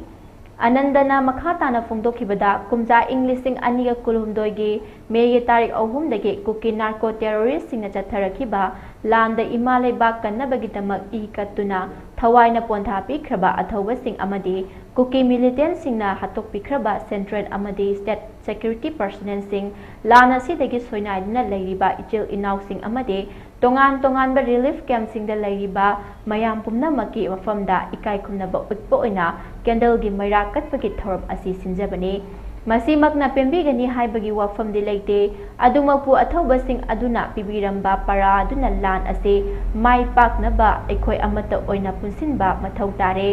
ꯑꯅꯟꯗꯅ ꯃꯈꯥ ꯇꯥꯅ ꯐꯣꯡꯗꯣꯛꯈꯤꯕꯗ, ꯀꯨꯝꯖꯥ ꯏꯪ ꯂꯤꯁꯤꯡ ꯑꯅꯤꯒ ꯀꯨꯟꯍꯨꯝꯗꯣꯏꯒꯤ Mayꯒꯤ ꯇꯥꯔꯤꯛ ꯑꯍꯨꯝꯗꯒꯤ ꯀꯨꯀꯤ narco terroristꯁꯤꯡꯅ ꯆꯠꯊꯔꯛꯈꯤꯕ ꯂꯥꯟꯗ ꯏꯃꯥ ꯂꯩꯕꯥꯛ ꯀꯟꯅꯕꯒꯤꯗꯃꯛ ꯏ ꯀꯠꯇꯨꯅ ꯊꯋꯥꯏꯅ ꯄꯣꯟꯊꯥ ꯄꯤꯈ꯭ꯔꯕ ꯑꯊꯧꯕꯁꯤꯡ ꯑꯃꯗꯤ ꯀꯨꯀꯤ militantꯁꯤꯡꯅ ꯍꯥꯠꯇꯣꯛꯄꯤꯈ꯭ꯔꯕ central ꯑꯃꯗꯤ state security personnelꯁꯤꯡ, ꯂꯥꯟ ꯑꯁꯤꯗꯒꯤ ꯁꯣꯏꯅꯥꯏꯗꯨꯅ ꯂꯩꯔꯤꯕ ꯏꯆꯤꯜ ꯏꯅꯥꯎꯁꯤꯡ ꯑꯃꯗꯤ ꯇꯣꯉꯥꯟ ꯇꯣꯉꯥꯟꯕ relief campꯁꯤꯡꯗ ꯂꯩꯔꯤꯕ ꯃꯌꯥꯝ ꯄꯨꯝꯅꯃꯛꯀꯤ ꯃꯐꯝꯗ ꯏꯀꯥꯏ ꯈꯨꯝꯅꯕ ꯎꯠꯄ ꯑꯣꯏꯅ candleꯒꯤ ꯃꯩꯔꯥ ꯀꯠꯄꯒꯤ ꯊꯧꯔꯝ ꯑꯁꯤ ꯁꯤꯟꯖꯕꯅꯤ꯫ ꯃꯁꯤꯃꯛꯅ ꯄꯦꯟꯕꯤꯒꯅꯤ ꯍꯥꯏꯕꯒꯤ ꯋꯥꯐꯝꯗꯤ ꯂꯩꯇꯦ꯫ ꯑꯗꯨꯃꯛꯄꯨ ꯑꯊꯧꯕꯁꯤꯡ ꯑꯗꯨꯅ ꯄꯤꯕꯤꯔꯝꯕ ꯄꯔꯥ ꯑꯗꯨꯅ ꯂꯥꯟ ꯑꯁꯤ ꯃꯥꯏ ꯄꯥꯛꯅꯕ ꯑꯩꯈꯣꯏ ꯑꯃꯠꯇ ꯑꯣꯏꯅ ꯄꯨꯟꯁꯤꯟꯕ ꯃꯊꯧ ꯇꯥꯔꯦ꯫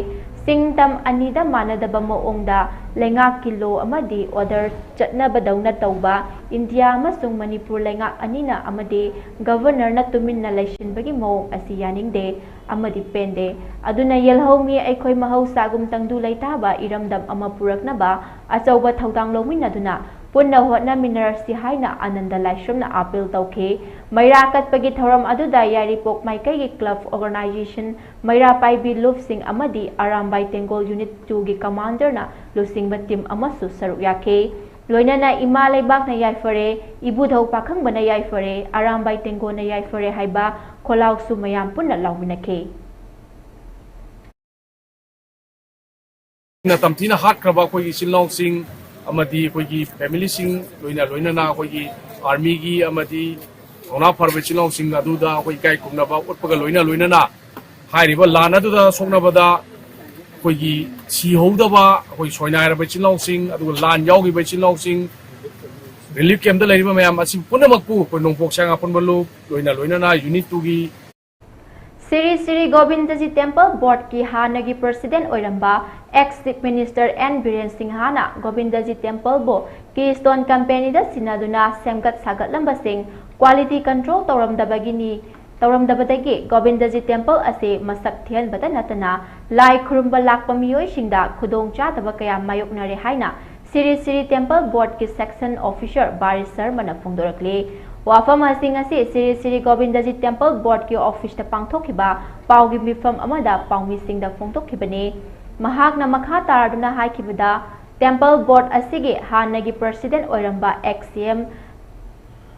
ꯆꯤꯡ ꯇꯝ ꯑꯅꯤꯗ ꯃꯥꯟꯅꯗꯕ ꯃꯑꯣꯡꯗ ꯂꯩꯉꯥꯛꯀꯤ law ꯑꯃꯗꯤ order ꯆꯠꯅꯕꯗꯧꯅ ꯇꯧꯕ ꯏꯟꯗꯤꯌꯥ ꯑꯃꯁꯨꯡ ꯃꯅꯤꯄꯨꯔ ꯂꯩꯉꯥꯛ ꯑꯅꯤꯅ ꯑꯃꯗꯤ governorꯅ ꯇꯨꯃꯤꯟꯅ ꯂꯩꯁꯤꯟꯕꯒꯤ ꯃꯑꯣꯡ ꯑꯁꯤ ꯌꯥꯅꯤꯡꯗꯦ ꯑꯃꯗꯤ ꯄꯦꯟꯗꯦ꯫ ꯑꯗꯨꯅ ꯌꯦꯜꯍꯧꯃꯤ ꯑꯩꯈꯣꯏ ꯃꯍꯧꯁꯥꯒꯨꯝ ꯇꯪꯗꯨ ꯂꯩꯇꯥꯕ ꯏꯔꯝꯗꯝ ꯑꯃ ꯄꯨꯔꯛꯅꯕ ꯑꯆꯧꯕ ꯊꯧꯗꯥꯡ ꯂꯧꯃꯤꯟꯅꯗꯨꯅ ꯄꯨꯟꯅ ꯍꯣꯠꯅꯃꯤꯟꯅꯔꯁꯤ ꯍꯥꯏꯅ ꯑꯅꯟꯗ ꯂꯥꯏꯁ꯭ꯔꯝꯅ appeal ꯇꯧꯈꯤ꯫ ꯃꯩꯔꯥ ꯀꯠꯄꯒꯤ ꯊꯧꯔꯝ ꯑꯗꯨꯗ ꯌꯥꯏꯔꯤꯄꯣꯛ ꯃꯥꯏꯀꯩꯒꯤ club organization, ꯃꯩꯔꯥ ꯄꯥꯏꯕꯤ ꯂꯨꯞꯁꯤꯡ ꯑꯃꯗꯤ ꯑꯔꯥꯝꯕꯥꯏ ꯇꯦꯡꯒꯣꯜ Unit twoꯒꯤ commanderꯅ ꯂꯨꯆꯤꯡꯕ team ꯑꯃꯁꯨ ꯁꯔꯨꯛ ꯌꯥꯈꯤ꯫ ꯂꯣꯏꯅꯅ ꯏꯃꯥ ꯂꯩꯕꯥꯛꯅ ꯌꯥꯏꯐꯔꯦ, ꯏꯕꯨꯙꯧ ꯄꯥꯈꯪꯕꯅ ꯌꯥꯏꯐꯔꯦ, ꯑꯔꯥꯝꯕꯥꯏ ꯇꯦꯡꯒꯣꯜꯅ ꯌꯥꯏꯐꯔꯦ ꯍꯥꯏꯕ ꯈꯣꯜꯂꯥꯎꯁꯨ ꯃꯌꯥꯝ ꯄꯨꯟꯅ ꯂꯥꯎꯃꯤꯟꯅꯈꯤ꯫ ꯅ ꯇꯝꯊꯤꯅ ꯍꯥꯠꯈ꯭ꯔꯕ ꯑꯩꯈꯣꯏꯒꯤ ꯏꯆꯤꯜ ꯏꯅꯥꯎꯁꯤꯡ ꯑꯃꯗꯤ ꯑꯩꯈꯣꯏꯒꯤ familyꯁꯤꯡ, ꯂꯣꯏꯅ ꯂꯣꯏꯅꯅ ꯑꯩꯈꯣꯏꯒꯤ armyꯒꯤ ꯑꯃꯗꯤ ꯊꯧꯅꯥ ꯐꯔꯕ ꯏꯆꯤꯜ ꯏꯅꯥꯎꯁꯤꯡ ꯑꯗꯨꯗ ꯑꯩꯈꯣꯏ ꯏꯀꯥꯏ ꯈꯨꯝꯅꯕ ꯎꯠꯄꯒ ꯂꯣꯏꯅ ꯂꯣꯏꯅꯅ ꯍꯥꯏꯔꯤꯕ ꯂꯥꯟ ꯑꯗꯨꯗ ꯁꯣꯛꯅꯕꯗ ꯑꯩꯈꯣꯏꯒꯤ ꯁꯤꯍꯧꯗꯕ ꯑꯩꯈꯣꯏ ꯁꯣꯏꯅꯥꯏꯔꯕ ꯏꯆꯤꯜ ꯏꯅꯥꯎꯁꯤꯡ, ꯑꯗꯨꯒ ꯂꯥꯟ ꯌꯥꯎꯈꯤꯕ ꯏꯆꯤꯜ ꯏꯅꯥꯎꯁꯤꯡ, ꯔꯤꯂꯤꯐ ꯀꯦꯝꯞꯇ ꯂꯩꯔꯤꯕ ꯃꯌꯥꯝ ꯑꯁꯤ ꯄꯨꯝꯅꯃꯛꯄꯨ ꯑꯩꯈꯣꯏ ꯅꯣꯡꯄꯣꯛ ꯁꯦꯡ ꯑꯄꯨꯟꯕ ꯂꯨꯞ, ꯂꯣꯏꯅ ꯂꯣꯏꯅꯅ ꯌꯨꯅꯤꯠ ꯇꯨꯒꯤ ꯁ꯭ꯔꯤ ꯁ꯭ꯔꯤ ꯒꯣꯕꯤꯟꯗꯖꯤ ꯇꯦꯝꯄꯜ ꯕꯣꯔꯗꯀꯤ ꯍꯥꯟꯅꯒꯤ ꯄ꯭ꯔꯁꯤꯗꯦꯟꯠ ꯑꯣꯏꯔꯝꯕ ex chief minister N Biren ꯁꯤꯡꯍꯅ ꯒꯣꯕꯤꯟꯗꯖꯤ ꯇꯦꯝꯄꯜꯕꯨ ꯀꯤꯁꯇꯣꯟ ꯀꯝꯄꯦꯅꯤꯗ ꯁꯤꯟꯅꯗꯨꯅ ꯁꯦꯝꯒꯠ ꯁꯥꯒꯠꯂꯝꯕꯁꯤꯡ ꯀ꯭ꯋꯥꯂꯤꯇꯤ ꯀꯟꯇ꯭ꯔꯣꯜ ꯇꯧꯔꯝꯗꯕꯒꯤꯅꯤ, ꯇꯧꯔꯝꯗꯕꯗꯒꯤ ꯒꯣꯕꯤꯟꯗꯖꯤ ꯇꯦꯝꯄꯜ ꯑꯁꯤ ꯃꯁꯛ ꯊꯤꯍꯟꯕꯇ ꯅꯠꯇꯅ ꯂꯥꯏ ꯈꯨꯔꯨꯝꯕ ꯂꯥꯛꯄ ꯃꯤꯑꯣꯏꯁꯤꯡꯗ ꯈꯨꯗꯣꯡ ꯆꯥꯗꯕ ꯀꯌꯥ ꯃꯥꯌꯣꯛꯅꯔꯦ ꯍꯥꯏꯅ ꯁ꯭ꯔꯤ ꯁ꯭ꯔꯤ ꯇꯦꯝꯄꯜ ꯕꯣꯔꯗꯀꯤ ꯁꯦꯛꯁꯟ ꯑꯣꯐꯤꯁꯔ ꯕꯥꯔꯤꯁ ꯁꯔꯃꯅ ꯐꯣꯡꯗꯣꯔꯛꯂꯤ꯫ ꯋꯥꯐꯝ ꯑꯁꯤꯡ ꯑꯁꯤ ꯁ꯭ꯔꯤ ꯁ꯭ꯔꯤ ꯒꯣꯕꯤꯟꯗꯖꯤ ꯇꯦꯝꯄꯜ ꯕꯣꯔꯗꯀꯤ ꯑꯣꯐꯤꯁꯇ ꯄꯥꯡꯊꯣꯛꯈꯤꯕ ꯄꯥꯎꯒꯤ ꯃꯤꯐꯝ ꯑꯃꯗ ꯄꯥꯎꯃꯤꯁꯤꯡꯗ ꯐꯣꯡꯗꯣꯛꯈꯤꯕꯅꯤ꯫ ꯃꯍꯥꯛꯅ ꯃꯈꯥ ꯇꯥꯔꯗꯨꯅ ꯍꯥꯏꯈꯤꯕꯗ, ꯇꯦꯝꯄꯜ ꯕꯣꯔꯗ ꯑꯁꯤꯒꯤ ꯍꯥꯟꯅꯒꯤ ꯄ꯭ꯔꯁꯤꯗꯦꯟꯠ ꯑꯣꯏꯔꯝꯕ ꯑꯦꯛꯁ ꯁꯤ ꯑꯦꯝ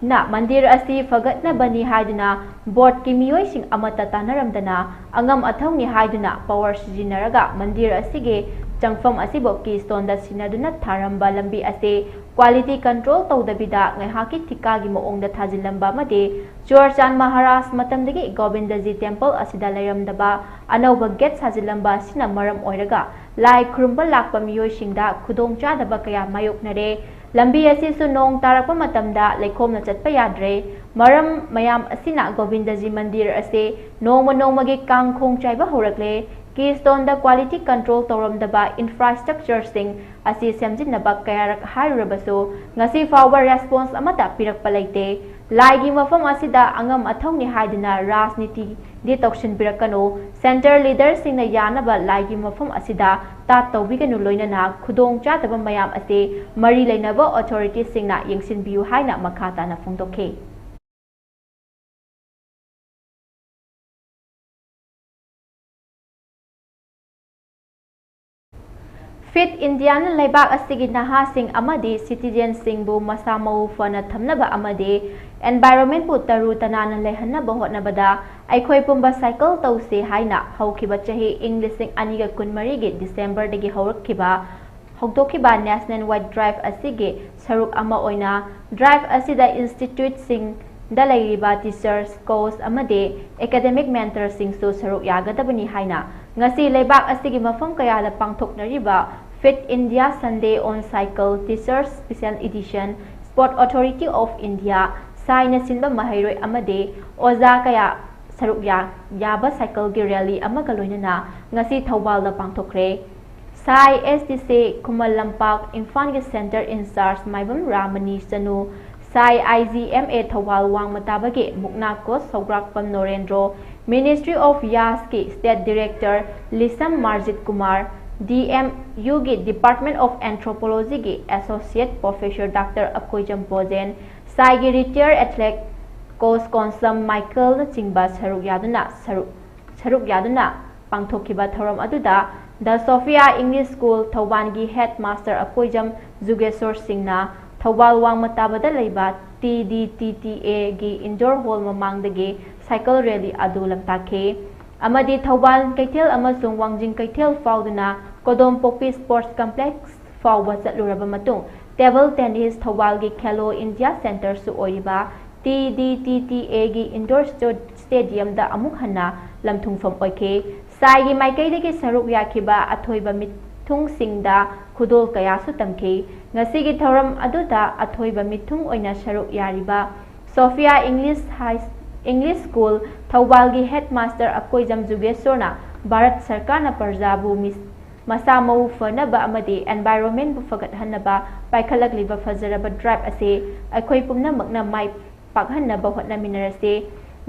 ꯅ ꯃꯟꯗꯤꯔ ꯑꯁꯤ ꯐꯒꯠꯅꯕꯅꯤ ꯍꯥꯏꯗꯨꯅ ꯕꯣꯔꯗꯀꯤ ꯃꯤꯑꯣꯏꯁꯤꯡ ꯑꯃꯠꯇ ꯇꯥꯟꯅꯔꯝꯗꯅ ꯑꯉꯝ ꯑꯊꯧꯅꯤ ꯍꯥꯏꯗꯨꯅ ꯄꯋꯥꯔ ꯁꯤꯖꯤꯟꯅꯔꯒ ꯃꯟꯗꯤꯔ ꯑꯁꯤꯒꯤ ꯆꯪꯐꯝ ꯑꯁꯤꯕꯨ ꯀꯤꯁꯇꯣꯟꯗ ꯁꯤꯟꯅꯗꯨꯅ ꯊꯥꯔꯝꯕ ꯂꯝꯕꯤ ꯑꯁꯤ ꯀ꯭ꯋꯥꯂꯤꯇꯤ ꯀꯟꯇ꯭ꯔꯣꯜ ꯇꯧꯗꯕꯤꯗ ꯉꯥꯏꯍꯥꯛꯀꯤ ꯊꯤꯀꯥꯒꯤ ꯃꯑꯣꯡꯗ ꯊꯥꯖꯤꯜꯂꯝꯕ ꯑꯃꯗꯤ ꯆꯨꯔꯆꯥꯟ ꯃꯍꯥꯔꯥꯖ ꯃꯇꯝꯗꯒꯤ ꯒꯣꯕꯤꯟꯗꯖꯤ ꯇꯦꯝꯄꯜ ꯑꯁꯤꯗ ꯂꯩꯔꯝꯗꯕ ꯑꯅꯧꯕ ꯒꯦꯠ ꯁꯥꯖꯤꯜꯂꯝꯕ ꯑꯁꯤꯅ ꯃꯔꯝ ꯑꯣꯏꯔꯒ ꯂꯥꯏ ꯈꯨꯔꯨꯝꯕ ꯂꯥꯛꯄ ꯃꯤꯑꯣꯏꯁꯤꯡꯗ ꯈꯨꯗꯣꯡꯆꯥꯗꯕ ꯀꯌꯥ ꯃꯥꯌꯣꯛꯅꯔꯦ꯫ ꯂꯝꯕꯤ ꯑꯁꯤꯁꯨ ꯅꯣꯡ ꯇꯥꯔꯛꯄ ꯃꯇꯝꯗ ꯂꯩꯈꯣꯝꯅ ꯆꯠꯄ ꯌꯥꯗ꯭ꯔꯦ꯫ ꯃꯔꯝ ꯃꯌꯥꯝ ꯑꯁꯤꯅ ꯒꯣꯕꯤꯟꯗꯖꯤ ꯃꯟꯗꯤꯔ ꯑꯁꯤ ꯅꯣꯡꯃ ꯅꯣꯡꯃꯒꯤ ꯀꯥꯡ ꯈꯣꯡ ꯆꯥꯏꯕ ꯍꯧꯔꯛꯂꯦ꯫ ꯀꯤꯁꯇꯣꯟꯗ ꯀ꯭ꯋꯥꯂꯤꯇꯤ ꯀꯟꯇ꯭ꯔꯣꯜ ꯇꯧꯔꯝꯗꯕ ꯏꯟꯐ꯭ꯔꯥꯁ꯭ꯇ꯭ꯔꯛꯆꯔꯁꯤꯡ ꯑꯁꯤ ꯁꯦꯝꯖꯤꯟꯅꯕ ꯀꯌꯥꯔꯛ ꯍꯥꯏꯔꯨꯔꯕꯁꯨ ꯉꯁꯤ ꯐꯥꯎꯕ ꯔꯦꯁꯄꯣꯟꯁ ꯑꯃꯠꯇ ꯄꯤꯔꯛꯄ ꯂꯩꯇꯦ꯫ ꯂꯥꯏꯒꯤ ꯃꯐꯝ ꯑꯁꯤꯗ ꯑꯉꯝ ꯑꯊꯧꯅꯤ ꯍꯥꯏꯗꯨꯅ ꯔꯥꯖꯅꯤꯇꯤꯗꯤ ꯇꯧꯁꯤꯟꯕꯤꯔꯛꯀꯅꯨ꯫ ꯁꯦꯟꯇꯔ ꯂꯤꯗꯔꯁꯤꯡꯅ ꯌꯥꯅꯕ ꯂꯥꯏꯒꯤ ꯃꯐꯝ ꯑꯁꯤꯗ ꯇꯥꯠ ꯇꯧꯕꯤꯒꯅꯨ, ꯂꯣꯏꯅꯅ ꯈꯨꯗꯣꯡ ꯆꯥꯗꯕ ꯃꯌꯥꯝ ꯑꯁꯤ ꯃꯔꯤ ꯂꯩꯅꯕ ꯑꯣꯊꯣꯔꯤꯇꯤꯁꯤꯡꯅ ꯌꯦꯡꯁꯤꯟꯕꯤꯌꯨ ꯍꯥꯏꯅ ꯃꯈꯥ ꯇꯥꯅ ꯐꯣꯡꯗꯣꯛꯈꯤ꯫ ꯐꯤꯠ ꯏꯟꯗꯤꯌꯥꯅ ꯂꯩꯕꯥꯛ ꯑꯁꯤꯒꯤ ꯅꯍꯥꯁꯤꯡ ꯑꯃꯗꯤ ꯁꯤꯇꯤꯖꯦꯟꯁꯤꯡꯕꯨ ꯃꯁꯥ ꯃꯎ ꯐꯅ ꯊꯝꯅꯕ ꯑꯃꯗꯤ ꯑꯦꯟꯚꯥꯏꯔꯣꯟꯃꯦꯟꯕꯨ ꯇꯔꯨ ꯇꯅꯥꯟꯅ ꯂꯩꯍꯟꯅꯕ ꯍꯣꯠꯅꯕꯗ ꯑꯩꯈꯣꯏ ꯄꯨꯝꯕ ꯁꯥꯏꯀꯜ ꯇꯧꯁꯤ ꯍꯥꯏꯅ ꯍꯧꯈꯤꯕ ꯆꯍꯤ ꯏꯪ ꯂꯤꯁꯤꯡ ꯑꯅꯤꯒ ꯀꯨꯟꯃꯔꯤꯒꯤ ꯗꯤꯁꯦꯝꯕꯔꯗꯒꯤ ꯍꯧꯔꯛꯈꯤꯕ, ꯍꯧꯗꯣꯛꯈꯤꯕ ꯅꯦꯁꯅꯦꯜ ꯋꯥꯏꯗ ꯗ꯭ꯔꯥꯏꯚ ꯑꯁꯤꯒꯤ ꯁꯔꯨꯛ ꯑꯃ ꯑꯣꯏꯅ ꯗ꯭ꯔꯥꯏꯚ ꯑꯁꯤꯗ ꯏꯟꯁꯇꯤꯇ꯭ꯌꯨꯠꯁꯤꯡꯗ ꯂꯩꯔꯤꯕ ꯇꯤꯆꯔꯁ, ꯀꯣꯆ ꯑꯃꯗꯤ ꯑꯦꯀꯥꯗꯦꯃꯤꯛ ꯃꯦꯟꯇꯔꯁꯤꯡꯁꯨ ꯁꯔꯨꯛ ꯌꯥꯒꯗꯕꯅꯤ ꯍꯥꯏꯅ ꯉꯁꯤ ꯂꯩꯕꯥꯛ ꯑꯁꯤꯒꯤ ꯃꯐꯝ ꯀꯌꯥꯗ ꯄꯥꯡꯊꯣꯛꯅꯔꯤꯕ Fit India Sunday on Cycle Teachers Special Edition Sport Authority of India, ꯁꯥꯏꯅ ꯁꯤꯟꯕ ꯃꯍꯩꯔꯣꯏ ꯑꯃꯗꯤ ꯑꯣꯖꯥ ꯀꯌꯥ ꯁꯔꯨꯛ ꯌꯥ-, ꯌꯥꯕ ꯁꯥꯏꯀꯜꯒꯤ ꯔꯦꯂꯤ ꯑꯃꯒ ꯂꯣꯏꯅꯅ ꯉꯁꯤ ꯊꯧꯕꯥꯜꯗ ꯄꯥꯡꯊꯣꯛꯈ꯭ꯔꯦ꯫ ꯁꯥꯏ ꯑꯦꯁ ꯇꯤ ꯁꯤ, ꯈꯨꯃꯟ ꯂꯝꯄꯥꯛ, ꯏꯝꯐꯥꯜꯒꯤ centre in-charge Maibam Ramani Chanu, SAI I G M A Thoubal ꯋꯥꯡꯃ ꯇꯥꯕꯒꯤ ꯃꯨꯛꯅꯥ coach Sougrakpam Norendro, Ministry of ꯌꯥꯁꯀꯤ state director Lisham Marjit Kumar, D M ꯌꯨꯒꯤ Department of Anthropologyꯒꯤ associate professor doctor Akoijam Pojen, ꯁꯥꯏꯒꯤ ꯔꯤꯇꯤꯌꯔ ꯑꯦꯊꯂꯦꯠ ꯀꯣꯁ ꯀꯣꯟꯁꯝ ꯃꯥꯏꯀꯜꯅꯆꯤꯡꯕ ꯁꯔꯨꯛ ꯌꯥꯗꯨꯅ, ꯁꯔꯨꯛ, ꯁꯔꯨꯛ ꯌꯥꯗꯨꯅ ꯄꯥꯡꯊꯣꯛꯈꯤꯕ ꯊꯧꯔꯝ ꯑꯗꯨꯗ The Sophia English School ꯊꯧꯕꯥꯜꯒꯤ ꯍꯦꯗ ꯃꯥꯁꯇꯔ ꯑꯀꯣꯏꯖꯝ ꯖꯨꯒꯦꯁꯣꯔ ꯁꯤꯡꯅ ꯊꯧꯕꯥꯜ ꯋꯥꯡꯃ ꯇꯥꯕꯗ ꯂꯩꯕ ꯇꯤ ꯗꯤ ꯇꯤ ꯇꯤ ꯑꯦꯒꯤ ꯏꯟꯗꯣꯔ ꯍꯣꯜ ꯃꯃꯥꯡꯗꯒꯤ ꯁꯥꯏꯀꯜ ꯔꯦꯂꯤ ꯑꯗꯨ ꯂꯝꯇꯥꯛꯈꯤ ꯑꯃꯗꯤ ꯊꯧꯕꯥꯜ ꯀꯩꯊꯦꯜ ꯑꯃꯁꯨꯡ ꯋꯥꯡꯖꯤꯡ ꯀꯩꯊꯦꯜ ꯐꯥꯎꯗꯨꯅ ꯀꯣꯗꯣꯝꯄꯣꯛꯄꯤ ꯁ꯭ꯄꯣꯔꯠꯁ ꯀꯝꯄ꯭ꯂꯦꯛꯁ ꯐꯥꯎꯕ ꯆꯠꯂꯨꯔꯕ ꯃꯇꯨꯡ, ꯇꯦꯕꯜ ꯇꯦꯅꯤꯁ ꯊꯧꯕꯥꯜꯒꯤ ꯈꯦꯂꯣ ꯏꯟꯗꯤꯌꯥ ꯁꯦꯟꯇꯔꯁꯨ ꯑꯣꯏꯔꯤꯕ ꯇꯤ ꯗꯤ ꯇꯤ ꯇꯤ ꯑꯦꯒꯤ ꯏꯟꯗꯣꯔ ꯁ꯭ꯇꯦ-, ꯁ꯭ꯇꯦꯗꯤꯌꯝꯗ ꯑꯃꯨꯛ ꯍꯟꯅ ꯂꯝꯊꯨꯡꯐꯝ ꯑꯣꯏꯈꯤ꯫ ꯁꯥꯏꯒꯤ ꯃꯥꯏꯀꯩꯗꯒꯤ ꯁꯔꯨꯛ ꯌꯥꯈꯤꯕ ꯑꯊꯣꯏꯕ ꯃꯤꯊꯨꯡꯁꯤꯡꯗ ꯈꯨꯗꯣꯜ ꯀꯌꯥꯁꯨ ꯇꯝꯈꯤ꯫ ꯉꯁꯤꯒꯤ ꯊꯧꯔꯝ ꯑꯗꯨꯗ ꯑꯊꯣꯏꯕ ꯃꯤꯊꯨꯡ ꯑꯣꯏꯅ ꯁꯔꯨꯛ ꯌꯥꯔꯤꯕ Sophia English high, English school ꯊꯧꯕꯥꯜꯒꯤ ꯍꯦꯗ ꯃꯥꯁꯇꯔ ꯑꯀꯣꯏꯖꯝ ꯖꯨꯒꯦꯁꯣꯔꯅ ꯚꯥꯔꯠ ꯁꯔꯀꯥꯔꯅ ꯄ꯭ꯔꯖꯥꯕꯨ ꯃꯤꯁ-, ꯃꯁꯥ ꯃꯎ ꯐꯅꯕ ꯑꯃꯗꯤ ꯑꯦꯟꯚꯥꯏꯔꯣꯟꯃꯦꯟꯕꯨ ꯐꯒꯠꯍꯟꯅꯕ ꯄꯥꯏꯈꯠꯂꯛꯂꯤꯕ ꯐꯖꯔꯕ ꯗ꯭ꯔꯥꯏꯚ ꯑꯁꯤ ꯑꯩꯈꯣꯏ ꯄꯨꯝꯅꯃꯛꯅ ꯃꯥꯏ ꯄꯥꯛꯍꯟꯅꯕ ꯍꯣꯠꯅꯃꯤꯟꯅꯔꯁꯤ꯫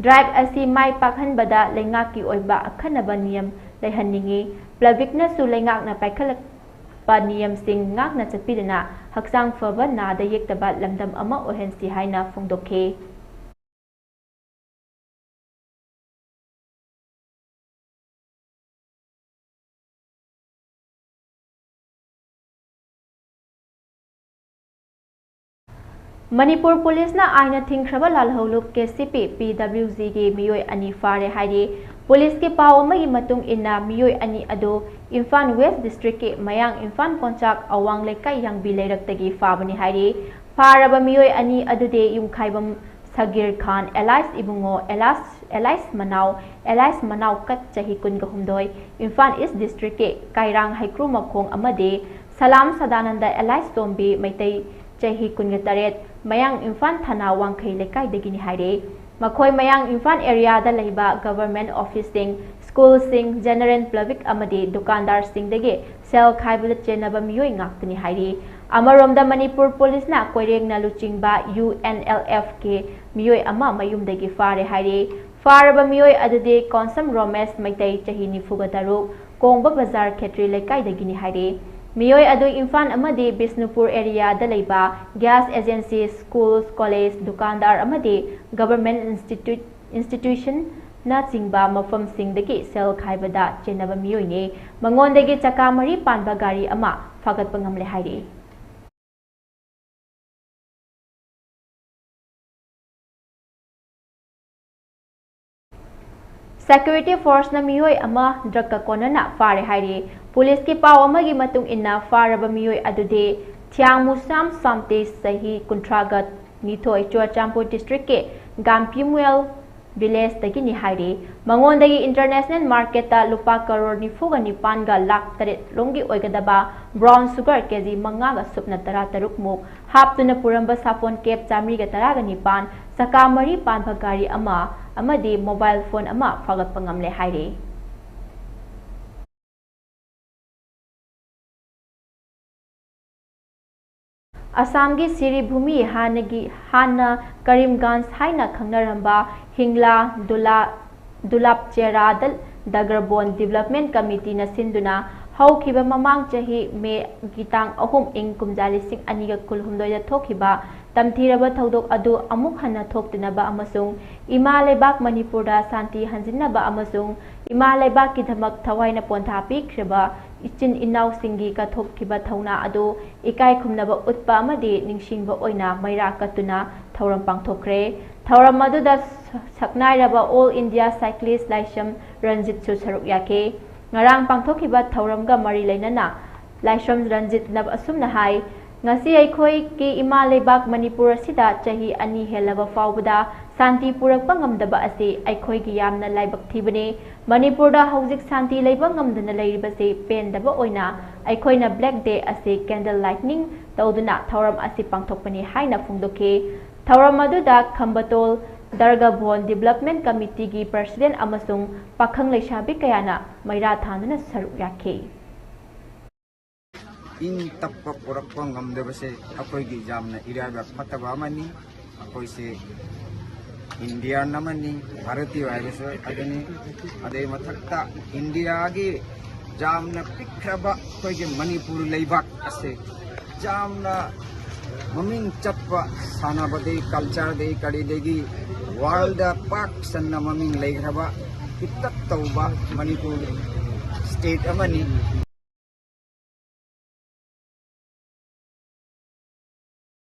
ꯗ꯭ꯔꯥꯏꯚ ꯑꯁꯤ ꯃꯥꯏ ꯄꯥꯛꯍꯟꯕꯗ ꯂꯩꯉꯥꯛꯀꯤ ꯑꯣꯏꯕ ꯑꯈꯟꯅꯕ ꯅꯤꯌꯝ ꯂꯩꯍꯟꯅꯤꯡꯏ꯫ ꯄꯕ꯭ꯂꯤꯛꯅꯁꯨ ꯂꯩꯉꯥꯛꯅ ꯄꯥꯏꯈꯠꯂꯛꯄ ꯅꯤꯌꯝꯁꯤꯡ ꯉꯥꯛꯅ ꯆꯠꯄꯤꯗꯨꯅ ꯍꯛꯆꯥꯡ ꯐꯕ ꯅꯥꯗ ꯌꯦꯛꯇꯕ ꯂꯝꯗꯝ ꯑꯃ ꯑꯣꯏꯍꯟꯁꯤ ꯍꯥꯏꯅ ꯐꯣꯡꯗꯣꯛꯈꯤ꯫ ꯃꯅꯤꯄꯨꯔ ꯄꯨꯂꯤꯁꯅ ꯑꯥꯏꯟꯅ ꯊꯤꯡꯈ꯭ꯔꯕ ꯂꯥꯜꯍꯧꯂꯨꯞ ꯀꯦ ꯁꯤ ꯄꯤ ꯄꯤ ꯗꯕ꯭ꯂꯤꯎ ꯖꯤꯒꯤ ꯃꯤꯑꯣꯏ ꯑꯅꯤ ꯐꯥꯔꯦ ꯍꯥꯏꯔꯤ꯫ ꯄꯨꯂꯤꯁꯀꯤ ꯄꯥꯎ ꯑꯃꯒꯤ ꯃꯇꯨꯡ ꯏꯟꯅ, ꯃꯤꯑꯣꯏ ꯑꯅꯤ ꯑꯗꯨ ꯏꯝꯐꯥꯜ ꯋꯦꯁ ꯗꯤꯁꯇ꯭ꯔꯤꯛꯀꯤ ꯃꯌꯥꯡ ꯏꯝꯐꯥꯜ ꯀꯣꯟꯆꯥꯛ ꯑꯋꯥꯡ ꯂꯩꯀꯥꯏ ꯌꯥꯡꯕꯤ ꯂꯩꯔꯛꯇꯒꯤ ꯐꯥꯕꯅꯤ ꯍꯥꯏꯔꯤ꯫ ꯐꯥꯔꯕ ꯃꯤꯑꯣꯏ ꯑꯅꯤ ꯑꯗꯨꯗꯤ ꯌꯨꯝꯈꯥꯏꯕꯝ ꯁꯒꯤꯔ ꯈꯥꯟ, ꯑꯦꯂꯥꯏꯁ ꯏꯕꯨꯡꯉꯣ, ꯑꯦꯂꯥꯏꯁ, ꯑꯦꯂꯥꯏꯁ ꯃꯅꯥꯎ, ꯑꯦꯂꯥꯏꯁ ꯃꯅꯥꯎ ꯀꯠ ꯆꯍꯤ ꯀꯨꯟꯒ ꯍꯨꯝꯗꯣꯏ, ꯏꯝꯐꯥꯜ ꯏꯁ ꯗꯤꯁꯇ꯭ꯔꯤꯛꯀꯤ ꯀꯥꯏꯔꯥꯡ ꯍꯩꯀ꯭ꯔꯨ ꯃꯈꯣꯡ ꯑꯃꯗꯤ ꯁꯂꯥꯝ ꯁꯗꯥꯅꯟꯗ ꯑꯦꯂꯥꯏꯁ ꯇꯣꯝꯕꯤ ꯃꯩꯇꯩ ꯆꯍꯤ ꯀꯨꯟꯒ ꯇꯔꯦꯠ, ꯃꯌꯥꯡ ꯏꯝꯐꯥꯜ ꯊꯅꯥ ꯋꯥꯡꯈꯩ ꯂꯩꯀꯥꯏꯗꯒꯤꯅꯤ ꯍꯥꯏꯔꯦ꯫ ꯃꯈꯣꯏ ꯃꯌꯥꯡ ꯏꯝꯐꯥꯜ ꯑꯦꯔꯤꯌꯥꯗ ꯂꯩꯕ ꯒꯚꯔꯟꯃꯦꯟꯠ ꯑꯣꯐꯤꯁꯁꯤꯡ, ꯁ꯭ꯀꯨꯜꯁꯤꯡ, ꯖꯦꯅꯔꯦꯜ ꯄꯕ꯭ꯂꯤꯛ ꯑꯃꯗꯤ ꯗꯨꯀꯥꯟꯗꯥꯔꯁꯤꯡꯗꯒꯤ ꯁꯦꯜ ꯈꯥꯏꯕꯗ ꯆꯦꯟꯅꯕ ꯃꯤꯑꯣꯏ ꯉꯥꯛꯇꯅꯤ ꯍꯥꯏꯔꯤ꯫ ꯑꯃꯔꯣꯝꯗ ꯃꯅꯤꯄꯨꯔ ꯄꯨꯂꯤꯁꯅ ꯀꯣꯏꯔꯦꯡꯅ ꯂꯨꯆꯤꯡꯕ U N L F ꯀꯤ ꯃꯤꯑꯣꯏ ꯑꯃ ꯃꯌꯨꯝꯗꯒꯤ ꯐꯥꯔꯦ ꯍꯥꯏꯔꯤ꯫ ꯐꯥꯔꯕ ꯃꯤꯑꯣꯏ ꯑꯗꯨꯗꯤ ꯀꯣꯟꯁꯝ ꯔꯣꯃꯦꯁ ꯃꯩꯇꯩ ꯆꯍꯤ ꯅꯤꯐꯨꯒ ꯇꯔꯨꯛ, ꯀꯣꯡꯕ ꯕꯖꯥꯔ ꯈꯦꯇ꯭ꯔꯤ ꯂꯩꯀꯥꯏꯗꯒꯤꯅꯤ ꯍꯥꯏꯔꯤ꯫ ꯃꯤꯑꯣꯏ ꯑꯗꯨ ꯏꯝꯐꯥꯜ ꯑꯃꯗꯤ ꯕꯤꯁꯅꯨꯄꯨꯔ ꯑꯦꯔꯤꯌꯥꯗ ꯂꯩꯕ ꯒ꯭ꯌꯥꯁ ꯑꯦꯖꯦꯟꯁꯤ, ꯁ꯭ꯀꯨꯜ, ꯀꯣꯂꯦꯖ, ꯗꯨꯀꯥꯟꯗꯥꯔ ꯑꯃꯗꯤ ꯒꯚꯔꯟꯃꯦꯟꯠ ꯏꯟꯁꯇꯤꯇ꯭ꯌꯨꯠ, ꯏꯟꯁꯇꯤꯇ꯭ꯌꯨꯁꯟꯅꯆꯤꯡꯕ ꯃꯐꯝꯁꯤꯡꯗꯒꯤ ꯁꯦꯜ ꯈꯥꯏꯕꯗ ꯆꯦꯟꯅꯕ ꯃꯤꯑꯣꯏꯅꯤ꯫ ꯃꯉꯣꯟꯗꯒꯤ ꯆꯀꯥ ꯃꯔꯤ ꯄꯥꯟꯕ ꯒꯥꯔꯤ ꯑꯃ ꯐꯥꯒꯠꯄ ꯉꯝꯂꯦ ꯍꯥꯏꯔꯤ꯫ ꯁꯦꯀ꯭ꯌꯨꯔꯤꯇꯤ ꯐꯣꯔꯁꯅ ꯃꯤꯑꯣꯏ ꯑꯃ ꯗ꯭ꯔꯒꯀ ꯀꯣꯟꯅꯅ ꯐꯥꯔꯦ ꯍꯥꯏꯔꯤ꯫ ꯄꯨꯂꯤꯁꯀꯤ ꯄꯥꯎ ꯑꯃꯒꯤ ꯃꯇꯨꯡ ꯏꯟꯅ, ꯐꯥꯔꯕ ꯃꯤꯑꯣꯏ ꯑꯗꯨꯗꯤ ꯊꯤꯌꯥꯡꯃꯨꯁꯥꯝ ꯁꯥꯝꯇꯦ, ꯆꯍꯤ ꯀꯨꯟꯊ꯭ꯔꯥꯒ ꯅꯤꯊꯣꯏ, ꯆꯨꯔꯆꯥꯟꯄꯨꯔ ꯗꯤꯁꯇ꯭ꯔꯤꯛꯀꯤ ꯒꯥꯝꯄꯤꯃꯨꯌꯦꯜ ꯚꯤꯂꯦꯖꯇꯒꯤꯅꯤ ꯍꯥꯏꯔꯤ꯫ ꯃꯉꯣꯟꯗꯒꯤ ꯏꯟꯇꯔꯅꯦꯁꯅꯦꯜ ꯃꯥꯔꯀꯦꯠꯇ ꯂꯨꯄꯥ ꯀꯔꯣꯔ ꯅꯤꯐꯨꯒ ꯅꯤꯄꯥꯟꯒ ꯂꯥꯈ ꯇꯔꯦꯠ ꯂꯣꯝꯒꯤ ꯑꯣꯏꯒꯗꯕ ꯕ꯭ꯔꯥꯎꯟ ꯁꯨꯒꯔ ꯀꯦꯖꯤ ꯃꯉꯥꯒ ꯁꯨꯞꯅ ꯇꯔꯥ ꯇꯔꯨꯛ ꯃꯨꯛ ꯍꯥꯞꯇꯨꯅ ꯄꯨꯔꯝꯕ ꯁꯥꯄꯣꯟ ꯀꯦꯞ ꯆꯥꯃꯔꯤꯒ ꯇꯔꯥꯒ ꯅꯤꯄꯥꯟ, ꯆꯀꯥ ꯃꯔꯤ ꯄꯥꯟꯕ ꯒꯥꯔꯤ ꯑꯃ ꯑꯃꯗꯤ ꯃꯣꯕꯥꯏꯜ ꯐꯣꯟ ꯑꯃ ꯐꯥꯒꯠꯄ ꯉꯝꯂꯦ ꯍꯥꯏꯔꯤ꯫ ꯑꯁꯥꯝꯒꯤ ꯁꯤꯔꯤꯚꯨꯃꯤ, ꯍꯥꯟꯅꯒꯤ, ꯍꯥꯟꯅ ꯀꯔꯤꯝꯒꯟꯖ ꯍꯥꯏꯅ ꯈꯪꯅꯔꯝꯕ ꯍꯤꯡꯂꯥ ꯗꯨꯂꯥ, ꯗꯨꯂꯥꯞꯆꯦꯔꯥꯗ ꯗꯒ꯭ꯔꯕꯣꯟ ꯗꯤꯚꯂꯞꯃꯦꯟꯠ ꯀꯃꯤꯇꯤꯅ ꯁꯤꯟꯗꯨꯅ ꯍꯧꯈꯤꯕ ꯃꯃꯥꯡ ꯆꯍꯤ ꯃꯦꯒꯤ ꯇꯥꯡ ꯑꯍꯨꯝ, ꯏꯪ ꯀꯨꯝꯖꯥ ꯂꯤꯁꯤꯡ ꯑꯅꯤꯒ ꯀꯨꯟꯍꯨꯝꯗꯣꯏꯗ ꯊꯣꯛꯈꯤꯕ ꯇꯝꯊꯤꯔꯕ ꯊꯧꯗꯣꯛ ꯑꯗꯨ ꯑꯃꯨꯛ ꯍꯟꯅ ꯊꯣꯛꯇꯅꯕ ꯑꯃꯁꯨꯡ ꯏꯃꯥ ꯂꯩꯕꯥꯛ ꯃꯅꯤꯄꯨꯔꯗ ꯁꯥꯟꯇꯤ ꯍꯟꯖꯤꯟꯅꯕ ꯑꯃꯁꯨꯡ ꯏꯃꯥ ꯂꯩꯕꯥꯛꯀꯤꯗꯃꯛ ꯊꯋꯥꯏꯅ ꯄꯣꯟꯊꯥ ꯄꯤꯈ꯭ꯔꯕ ꯏꯆꯤꯟ ꯏꯅꯥꯎꯁꯤꯡꯒꯤ ꯀꯠꯊꯣꯛꯈꯤꯕ ꯊꯧꯅꯥ ꯑꯗꯨ ꯏꯀꯥꯏ ꯈꯨꯝꯅꯕ ꯎꯠꯄ ꯑꯃꯗꯤ ꯅꯤꯡꯁꯤꯡꯕ ꯑꯣꯏꯅ ꯃꯩꯔꯥ ꯀꯠꯇꯨꯅ ꯊꯧꯔꯝ ꯄꯥꯡꯊꯣꯛꯈ꯭ꯔꯦ꯫ ꯊꯧꯔꯝ ꯑꯗꯨꯗ ꯁꯛꯅꯥꯏꯔꯕ ꯑꯣꯜ ꯏꯟꯗꯤꯌꯥ ꯁꯥꯏꯀ꯭ꯂꯤꯁ ꯂꯥꯏꯁ꯭ꯔꯝ ꯔꯟꯖꯤꯠꯁꯨ ꯁꯔꯨꯛ ꯌꯥꯈꯤ꯫ ꯉꯔꯥꯡ ꯄꯥꯡꯊꯣꯛꯈꯤꯕ ꯊꯧꯔꯝꯒ ꯃꯔꯤ ꯂꯩꯅꯅ ꯂꯥꯏꯁ꯭ꯔꯝ ꯔꯟꯖꯤꯠꯅ ꯑꯁꯨꯝꯅ ꯍꯥꯏ, ꯉꯁꯤ ꯑꯩꯈꯣꯏꯒꯤ ꯏꯃꯥ ꯂꯩꯕꯥꯛ ꯃꯅꯤꯄꯨꯔ ꯑꯁꯤꯗ ꯆꯍꯤ ꯑꯅꯤ ꯍꯦꯜꯂꯕ ꯐꯥꯎꯕꯗ ꯁꯥꯟꯇꯤ ꯄꯨꯔꯛꯄ ꯉꯝꯗꯕ ꯑꯁꯤ ꯑꯩꯈꯣꯏꯒꯤ ꯌꯥꯝꯅ ꯂꯥꯏꯕꯛ ꯊꯤꯕꯅꯤ꯫ ꯃꯅꯤꯄꯨꯔꯗ ꯍꯧꯖꯤꯛ ꯁꯥꯟꯇꯤ ꯂꯩꯕ ꯉꯝꯗꯅ ꯂꯩꯔꯤꯕꯁꯤ ꯄꯦꯟꯗꯕ ꯑꯣꯏꯅ ꯑꯩꯈꯣꯏꯅ Black Day ꯑꯁꯤ candle lighting ꯇꯧꯗꯨꯅ ꯊꯧꯔꯝ ꯑꯁꯤ ꯄꯥꯡꯊꯣꯛꯄꯅꯤ ꯍꯥꯏꯅ ꯐꯣꯡꯗꯣꯛꯈꯤ꯫ ꯊꯧꯔꯝ ꯑꯗꯨꯗ ꯈꯝꯕꯇꯣꯜ ꯗꯔꯒ ꯚꯣꯟ Development Committeeꯒꯤ President ꯑꯃꯁꯨꯡ ꯄꯥꯈꯪ ꯂꯩꯁꯥꯕꯤ ꯀꯌꯥꯅ ꯃꯩꯔꯥ ꯊꯥꯟꯗꯨꯅ ꯁꯔꯨꯛ ꯌꯥꯈꯤ꯫ ꯏꯪ ꯇꯞꯄ ꯄꯨꯔꯛꯄ ꯉꯝꯗꯕꯁꯦ ꯑꯩꯈꯣꯏꯒꯤ ꯌꯥꯝꯅ ꯏꯔꯥꯏꯕꯛ ꯐꯠꯇꯕ ꯑꯃꯅꯤ꯫ ꯑꯩꯈꯣꯏꯁꯦ Indian ꯑꯃꯅꯤ, ꯚꯥꯔꯇꯤꯌ ꯍꯥꯏꯕꯁꯨ ꯑꯗꯨꯅꯤ꯫ ꯑꯗꯩ ꯃꯊꯛꯇ ꯏꯟꯗꯤꯌꯥꯒꯤ ꯌꯥꯝꯅ ꯄꯤꯛꯈ꯭ꯔꯕ ꯑꯩꯈꯣꯏꯒꯤ ꯃꯅꯤꯄꯨꯔ ꯂꯩꯕꯥꯛ ꯑꯁꯦ ꯌꯥꯝꯅ ꯃꯃꯤꯡ ꯆꯠꯄ ꯁꯥꯟꯅꯕꯗꯒꯤ, cultureꯗꯒꯤ, ꯀꯔꯤꯗꯒꯤ worldꯗ ꯄꯥꯛ ꯁꯟꯅ ꯃꯃꯤꯡ ꯂꯩꯈ꯭ꯔꯕ ꯄꯤꯛꯇꯛ ꯇꯧꯕ ꯃꯅꯤꯄꯨꯔ state ꯑꯃꯅꯤ꯫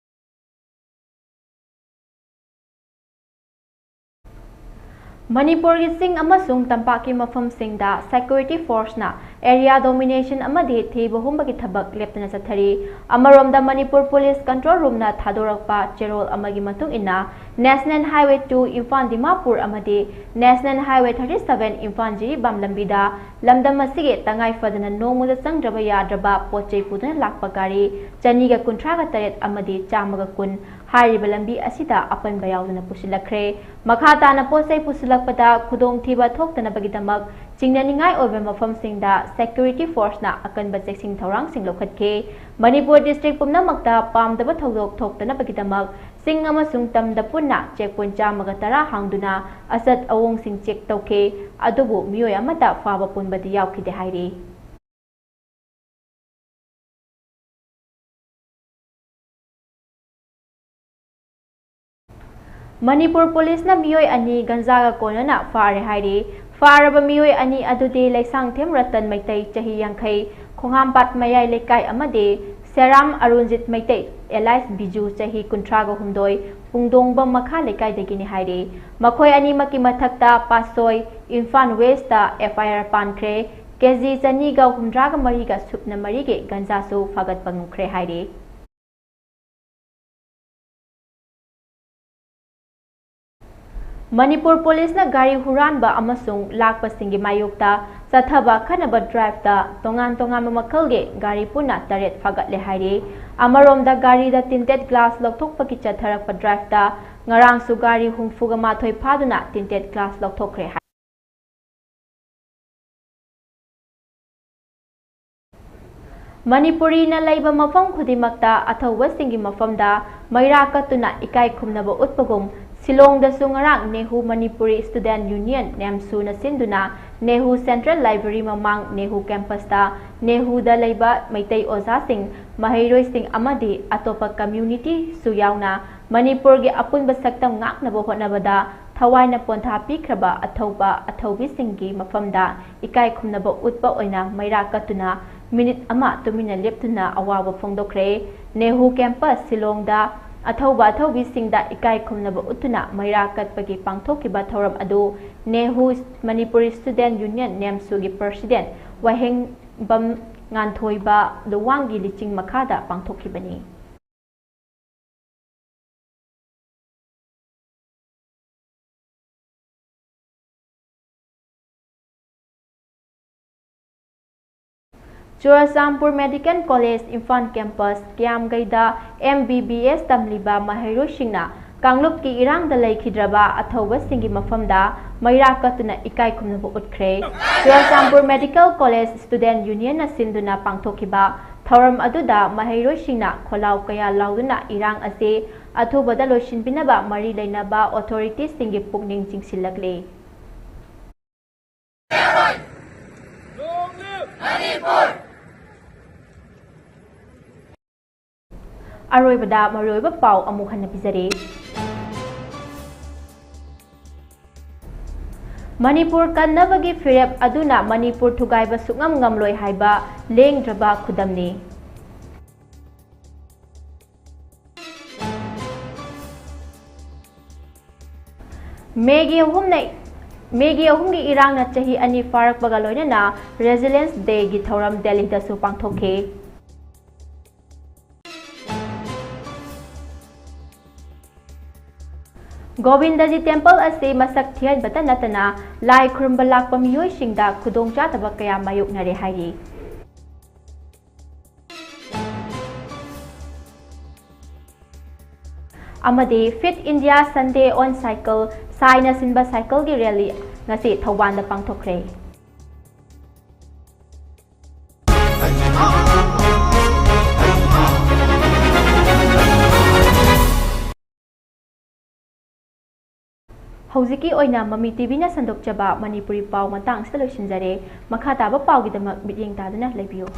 ꯃꯅꯤꯄꯨꯔꯒꯤ ꯆꯤꯡ ꯑꯃꯁꯨꯡ ꯇꯝꯄꯥꯛꯀꯤ ꯃꯐꯝꯁꯤꯡꯗ security forceꯅ area domination ꯑꯃꯗꯤ ꯊꯤꯕ ꯍꯨꯝꯕꯒꯤ ꯊꯕꯛ ꯂꯦꯞꯇꯅ ꯆꯠꯊꯔꯤ꯫ ꯑꯃꯔꯣꯝꯗ ꯃꯅꯤꯄꯨꯔ Police Control Roomꯅ ꯊꯥꯗꯣꯔꯛꯄ ꯆꯦꯔꯣꯜ ꯑꯃꯒꯤ ꯃꯇꯨꯡ ꯏꯟꯅ National Highway two Imphal Dimapur ꯑꯃꯗꯤ National Highway thirty seven Imphal Jiribam ꯂꯝꯕꯤꯗ ꯂꯝꯗꯝ ꯑꯁꯤꯒꯤ ꯇꯉꯥꯏ ꯐꯗꯅ ꯅꯣꯡꯃꯗ ꯆꯪꯗ꯭ꯔꯕ ꯌꯥꯗ꯭ꯔꯕ ꯄꯣꯠ ꯆꯩ ꯄꯨꯗꯨꯅ ꯂꯥꯛꯄ ꯒꯥꯔꯤ ꯆꯅꯤꯒ ꯀꯨꯟꯊ꯭ꯔꯥꯒ ꯇꯔꯦꯠ ꯑꯃꯗꯤ ꯆꯥꯝꯃꯒ ꯀꯨꯟ ꯍꯥꯏꯔꯤꯕ ꯂꯝꯕꯤ ꯑꯁꯤꯗ ꯑꯄꯟꯕ ꯌꯥꯎꯗꯅ ꯄꯨꯁꯤꯜꯂꯛꯈ꯭ꯔꯦ꯫ ꯃꯈꯥ ꯇꯥꯅ ꯄꯣꯠ ꯆꯩ ꯄꯨꯁꯤꯜꯂꯛꯄꯗ ꯈꯨꯗꯣꯡꯊꯤꯕ ꯊꯣꯛꯇꯅꯕꯒꯤꯗꯃꯛ ꯆꯤꯡꯅꯅꯤꯡꯉꯥꯏ ꯑꯣꯏꯕ ꯃꯐꯝꯁꯤꯡꯗ security forceꯅ ꯑꯀꯟꯕ ꯆꯦꯛꯁꯤꯟ ꯊꯧꯔꯥꯡꯁꯤꯡ ꯂꯧꯈꯠꯈꯤ꯫ ꯃꯅꯤꯄꯨꯔ district ꯄꯨꯝꯅꯃꯛꯇ ꯄꯥꯝꯗꯕ ꯊꯧꯗꯣꯛ ꯊꯣꯛꯇꯅꯕꯒꯤꯗꯃꯛ ꯆꯤꯡ ꯑꯃꯁꯨꯡ ꯇꯝꯗ ꯄꯨꯟꯅ check point ꯆꯥꯝꯃꯒ ꯇꯔꯥ ꯍꯥꯡꯗꯨꯅ ꯑꯆꯠ ꯑꯋꯣꯡꯁꯤꯡ check ꯇꯧꯈꯤ꯫ ꯑꯗꯨꯕꯨ ꯃꯤꯑꯣꯏ ꯑꯃꯠꯇ ꯐꯥꯕ ꯄꯨꯟꯕꯗꯤ ꯌꯥꯎꯈꯤꯗꯦ ꯍꯥꯏꯔꯤ꯫ ꯃꯅꯤꯄꯨꯔ Policeꯅ ꯃꯤꯑꯣꯏ ꯑꯅꯤ ꯒꯟꯖꯥꯒ ꯀꯣꯟꯅꯅ ꯐꯥꯔꯦ ꯍꯥꯏꯔꯤ꯫ ꯐꯥꯔꯕ ꯃꯤꯑꯣꯏ ꯑꯅꯤ ꯑꯗꯨꯗꯤ ꯂꯩꯁꯥꯡꯊꯦꯝ ꯔꯇꯟ ꯃꯩꯇꯩ, ꯆꯍꯤ ꯌꯥꯡꯈꯩ, ꯈꯣꯡꯍꯥꯝꯄꯥꯠ ꯃꯌꯥꯏ ꯂꯩꯀꯥꯏ, ꯑꯃꯗꯤ ꯁꯦꯔꯥꯝ ꯑꯔꯨꯟꯖꯤꯠ ꯃꯩꯇꯩ, alias ꯕꯤꯖꯨ, ꯆꯍꯤ ꯀꯨꯟꯊ꯭ꯔꯥꯒ ꯍꯨꯝꯗꯣꯏ, ꯄꯨꯡꯗꯣꯡꯕꯝ ꯃꯈꯥ ꯂꯩꯀꯥꯏꯗꯒꯤꯅꯤ ꯍꯥꯏꯔꯤ꯫ ꯃꯈꯣꯏ ꯑꯅꯤꯃꯛꯀꯤ ꯃꯊꯛꯇ ꯄꯥꯠꯁꯣꯏ, ꯏꯝꯐꯥꯜ Westꯇ F I R ꯄꯥꯟꯈ꯭ꯔꯦ꯫ ꯀꯦꯖꯤ ꯆꯅꯤꯒ ꯍꯨꯝꯗ꯭ꯔꯥꯒ ꯃꯔꯤꯒ ꯁꯨꯞꯅ ꯃꯔꯤꯒꯤ ꯒꯟꯖꯥꯁꯨ ꯐꯥꯒꯠꯄ ꯉꯝꯈ꯭ꯔꯦ ꯍꯥꯏꯔꯤ꯫ ꯃꯅꯤꯄꯨꯔ ꯄꯨꯂꯤꯁꯅ ꯒꯥꯔꯤ ꯍꯨꯔꯥꯟꯕ ꯑꯃꯁꯨꯡ ꯂꯥꯛꯄꯁꯤꯡꯒꯤ ꯃꯥꯌꯣꯛꯇ ꯆꯠꯊꯕ ꯑꯈꯟꯅꯕ ꯗ꯭ꯔꯥꯏꯚꯇ ꯇꯣꯉꯥꯟ ꯇꯣꯉꯥꯟꯕ ꯃꯈꯜꯒꯤ ꯒꯥꯔꯤ ꯄꯨꯟꯅ ꯇꯔꯦꯠ ꯐꯥꯒꯠꯂꯦ ꯍꯥꯏꯔꯤ꯫ ꯑꯃꯔꯣꯝꯗ ꯒꯥꯔꯤꯗ ꯇꯤꯟꯇꯦꯠ ꯒ꯭ꯂꯥꯁ ꯂꯧꯊꯣꯛꯄꯒꯤ ꯆꯠꯊꯔꯛꯄ ꯗ꯭ꯔꯥꯏꯚꯇ ꯉꯔꯥꯡꯁꯨ ꯒꯥꯔꯤ ꯍꯨꯝꯐꯨꯒ ꯃꯥꯊꯣꯏ ꯐꯥꯗꯨꯅ ꯇꯤꯟꯇꯦꯠ ꯒ꯭ꯂꯥꯁ ꯂꯧꯊꯣꯛꯈ꯭ꯔꯦ ꯍꯥꯏ꯫ ꯃꯅꯤꯄꯨꯔꯤꯅ ꯂꯩꯕ ꯃꯐꯝ ꯈꯨꯗꯤꯡꯃꯛꯇ ꯑꯊꯧꯕꯁꯤꯡꯒꯤ ꯃꯐꯝꯗ ꯃꯩꯔꯥ ꯀꯠꯇꯨꯅ ꯏꯀꯥꯏ ꯈꯨꯝꯅꯕ ꯎꯠꯄꯒꯨꯝ, ꯁꯤꯂꯣꯡꯗꯁꯨ ꯉꯔꯥꯡ ꯅꯦꯍꯨ ꯃꯅꯤꯄꯨꯔꯤ ꯁ꯭ꯇꯨꯗꯦꯟꯠ ꯌꯨꯅꯤꯌꯟ, ꯅꯦꯝꯁꯨꯅ ꯁꯤꯟꯗꯨꯅ ꯅꯦꯍꯨ ꯁꯦꯟꯇ꯭ꯔꯦꯜ ꯂꯥꯏꯕ꯭ꯔꯦꯔꯤ ꯃꯃꯥꯡ ꯅꯦꯍꯨ ꯀꯦꯝꯄꯁꯇ ꯅꯦꯍꯨꯗ ꯂꯩꯕ ꯃꯩꯇꯩ ꯑꯣꯖꯥꯁꯤꯡ, ꯃꯍꯩꯔꯣꯏꯁꯤꯡ ꯑꯃꯗꯤ ꯑꯇꯣꯞꯄ ꯀꯝꯃ꯭ꯌꯨꯅꯤꯇꯤꯁꯨ ꯌꯥꯎꯅ ꯃꯅꯤꯄꯨꯔꯒꯤ ꯑꯄꯨꯟꯕ ꯁꯛꯇꯝ ꯉꯥꯛꯅꯕ ꯍꯣꯠꯅꯕꯗ ꯊꯋꯥꯏꯅ ꯄꯣꯟꯊꯥ ꯄꯤꯈ꯭ꯔꯕ ꯑꯊꯧꯕ ꯑꯊꯧꯕꯤꯁꯤꯡꯒꯤ ꯃꯐꯝꯗ ꯏꯀꯥꯏ ꯈꯨꯝꯅꯕ ꯎꯠꯄ ꯑꯣꯏꯅ ꯃꯩꯔꯥ ꯀꯠꯇꯨꯅ ꯃꯤꯅꯤꯠ ꯑꯃ ꯇꯨꯃꯤꯟꯅ ꯂꯦꯞꯇꯨꯅ ꯑꯋꯥꯕ ꯐꯣꯡꯗꯣꯛꯈ꯭ꯔꯦ꯫ ꯅꯦꯍꯨ ꯀꯦꯝꯄꯁ ꯁꯤꯂꯣꯡꯗ ꯑꯊꯧꯕ ꯑꯊꯧꯕꯤꯁꯤꯡꯗ ꯏꯀꯥꯏ ꯈꯨꯝꯅꯕ ꯎꯠꯇꯨꯅ ꯃꯩꯔꯥ ꯀꯠꯄꯒꯤ ꯄꯥꯡꯊꯣꯛꯈꯤꯕ ꯊꯧꯔꯝ ꯑꯗꯨ ꯅꯦꯍꯨ ꯃꯅꯤꯄꯨꯔꯤ ꯁ꯭ꯇꯨꯗꯦꯟꯠ ꯌꯨꯅꯤꯌꯟ, ꯅꯦꯝꯁꯨꯒꯤ ꯄ꯭ꯔꯁꯤꯗꯦꯟꯠ ꯋꯥꯍꯦꯡꯕꯝ ꯉꯥꯟꯊꯣꯏꯕ ꯂꯨꯋꯥꯡꯒꯤ ꯂꯤꯆꯤꯡ ꯃꯈꯥꯗ ꯄꯥꯡꯊꯣꯛꯈꯤꯕꯅꯤ꯫ Churachandpur medical college Imphal campus ꯀꯤꯌꯥꯝꯒꯩꯗ ꯑꯦꯝ ꯕꯤ ꯕꯤ ꯑꯦꯁ ꯇꯝꯂꯤꯕ ꯃꯍꯩꯔꯣꯏꯁꯤꯡꯅ ꯀꯥꯡꯂꯨꯞꯀꯤ ꯏꯔꯥꯡꯗ ꯂꯩꯈꯤꯗ꯭ꯔꯕ ꯑꯊꯧꯕꯁꯤꯡꯒꯤ ꯃꯐꯝꯗ ꯃꯩꯔꯥ ꯀꯠꯇꯨꯅ ꯏꯀꯥꯏ ꯈꯨꯝꯅꯕ ꯎꯠꯈ꯭ꯔꯦ꯫ ꯆꯨꯔꯆꯥꯟꯄꯨꯔ ꯃꯦꯗꯤꯀꯦꯜ ꯀꯣꯂꯦꯖ ꯁ꯭ꯇꯨꯗꯦꯟꯠ ꯌꯨꯅꯤꯌꯟꯅ ꯁꯤꯟꯗꯨꯅ ꯄꯥꯡꯊꯣꯛꯈꯤꯕ ꯊꯧꯔꯝ ꯑꯗꯨꯗ ꯃꯍꯩꯔꯣꯏꯁꯤꯡꯅ ꯈꯣꯜꯂꯥꯎ ꯀꯌꯥ ꯂꯥꯎꯗꯨꯅ ꯏꯔꯥꯡ ꯑꯁꯤ ꯑꯊꯨꯕꯗ ꯂꯣꯏꯁꯤꯟꯕꯤꯅꯕ ꯃꯔꯤ ꯂꯩꯅꯕ ꯑꯣꯊꯣꯔꯤꯇꯤꯁꯤꯡꯒꯤ ꯄꯨꯛꯅꯤꯡ ꯆꯤꯡꯁꯤꯜꯂꯛꯂꯤ꯫ ꯑꯔꯣꯏꯕꯗ ꯃꯔꯨꯑꯣꯏꯕ ꯄꯥꯎ ꯑꯃꯨꯛ ꯍꯟꯅ ꯄꯤꯖꯔꯤ꯫ ꯃꯅꯤꯄꯨꯔ ꯀꯟꯅꯕꯒꯤ ꯐꯤꯔꯦꯞ ꯑꯗꯨꯅ ꯃꯅꯤꯄꯨꯔ ꯊꯨꯒꯥꯏꯕ ꯁꯨꯛꯉꯝ ꯉꯝꯂꯣꯏ ꯍꯥꯏꯕ ꯂꯦꯡꯗ꯭ꯔꯕ ꯈꯨꯗꯝꯅꯤ꯫ ꯃꯦꯒꯤ ꯑꯍꯨꯝꯅ, ꯃꯦꯒꯤ ꯑꯍꯨꯝꯒꯤ ꯏꯔꯥꯡꯅ ꯆꯍꯤ ꯑꯅꯤ ꯐꯥꯔꯛꯄꯒ ꯂꯣꯏꯅꯅ ꯔꯦꯖꯤꯂꯦꯟꯁ ꯗꯦꯒꯤ ꯊꯧꯔꯝ ꯗꯦꯜꯂꯤꯗꯁꯨ ꯄꯥꯡꯊꯣꯛꯈꯤ꯫ ꯒꯣꯕꯤꯟꯗꯖꯤ ꯇꯦꯝꯄꯜ ꯑꯁꯤ ꯃꯁꯛ ꯊꯤꯍꯟꯕꯇ ꯅꯠꯇꯅ ꯂꯥꯏ ꯈꯨꯔꯨꯝꯕ ꯂꯥꯛꯄ ꯃꯤꯑꯣꯏꯁꯤꯡꯗ ꯈꯨꯗꯣꯡꯆꯥꯗꯕ ꯀꯌꯥ ꯃꯥꯌꯣꯛꯅꯔꯦ ꯍꯥꯏꯔꯤ꯫ ꯑꯃꯗꯤ Fit India Sunday on Cycle, ꯁꯥꯏꯅ ꯁꯤꯟꯕ ꯁꯥꯏꯀꯜꯒꯤ ꯔꯦꯂꯤ ꯉꯁꯤ ꯊꯧꯕꯥꯜꯗ ꯄꯥꯡꯊꯣꯛꯈ꯭ꯔꯦ꯫ ꯍꯧꯖꯤꯛꯀꯤ ꯑꯣꯏꯅ ꯃꯃꯤ ꯇꯤꯚꯤꯅ ꯁꯟꯗꯣꯛꯆꯕ ꯃꯅꯤꯄꯨꯔꯤ ꯄꯥꯎ ꯃꯇꯥꯡ ꯑꯁꯤꯗ ꯂꯣꯏꯁꯤꯟꯖꯔꯦ꯫ ꯃꯈꯥ ꯇꯥꯕ ꯄꯥꯎꯒꯤꯗꯃꯛ ꯃꯤꯠꯌꯦꯡ ꯇꯥꯗꯨꯅ ꯂꯩꯕꯤꯌꯨ꯫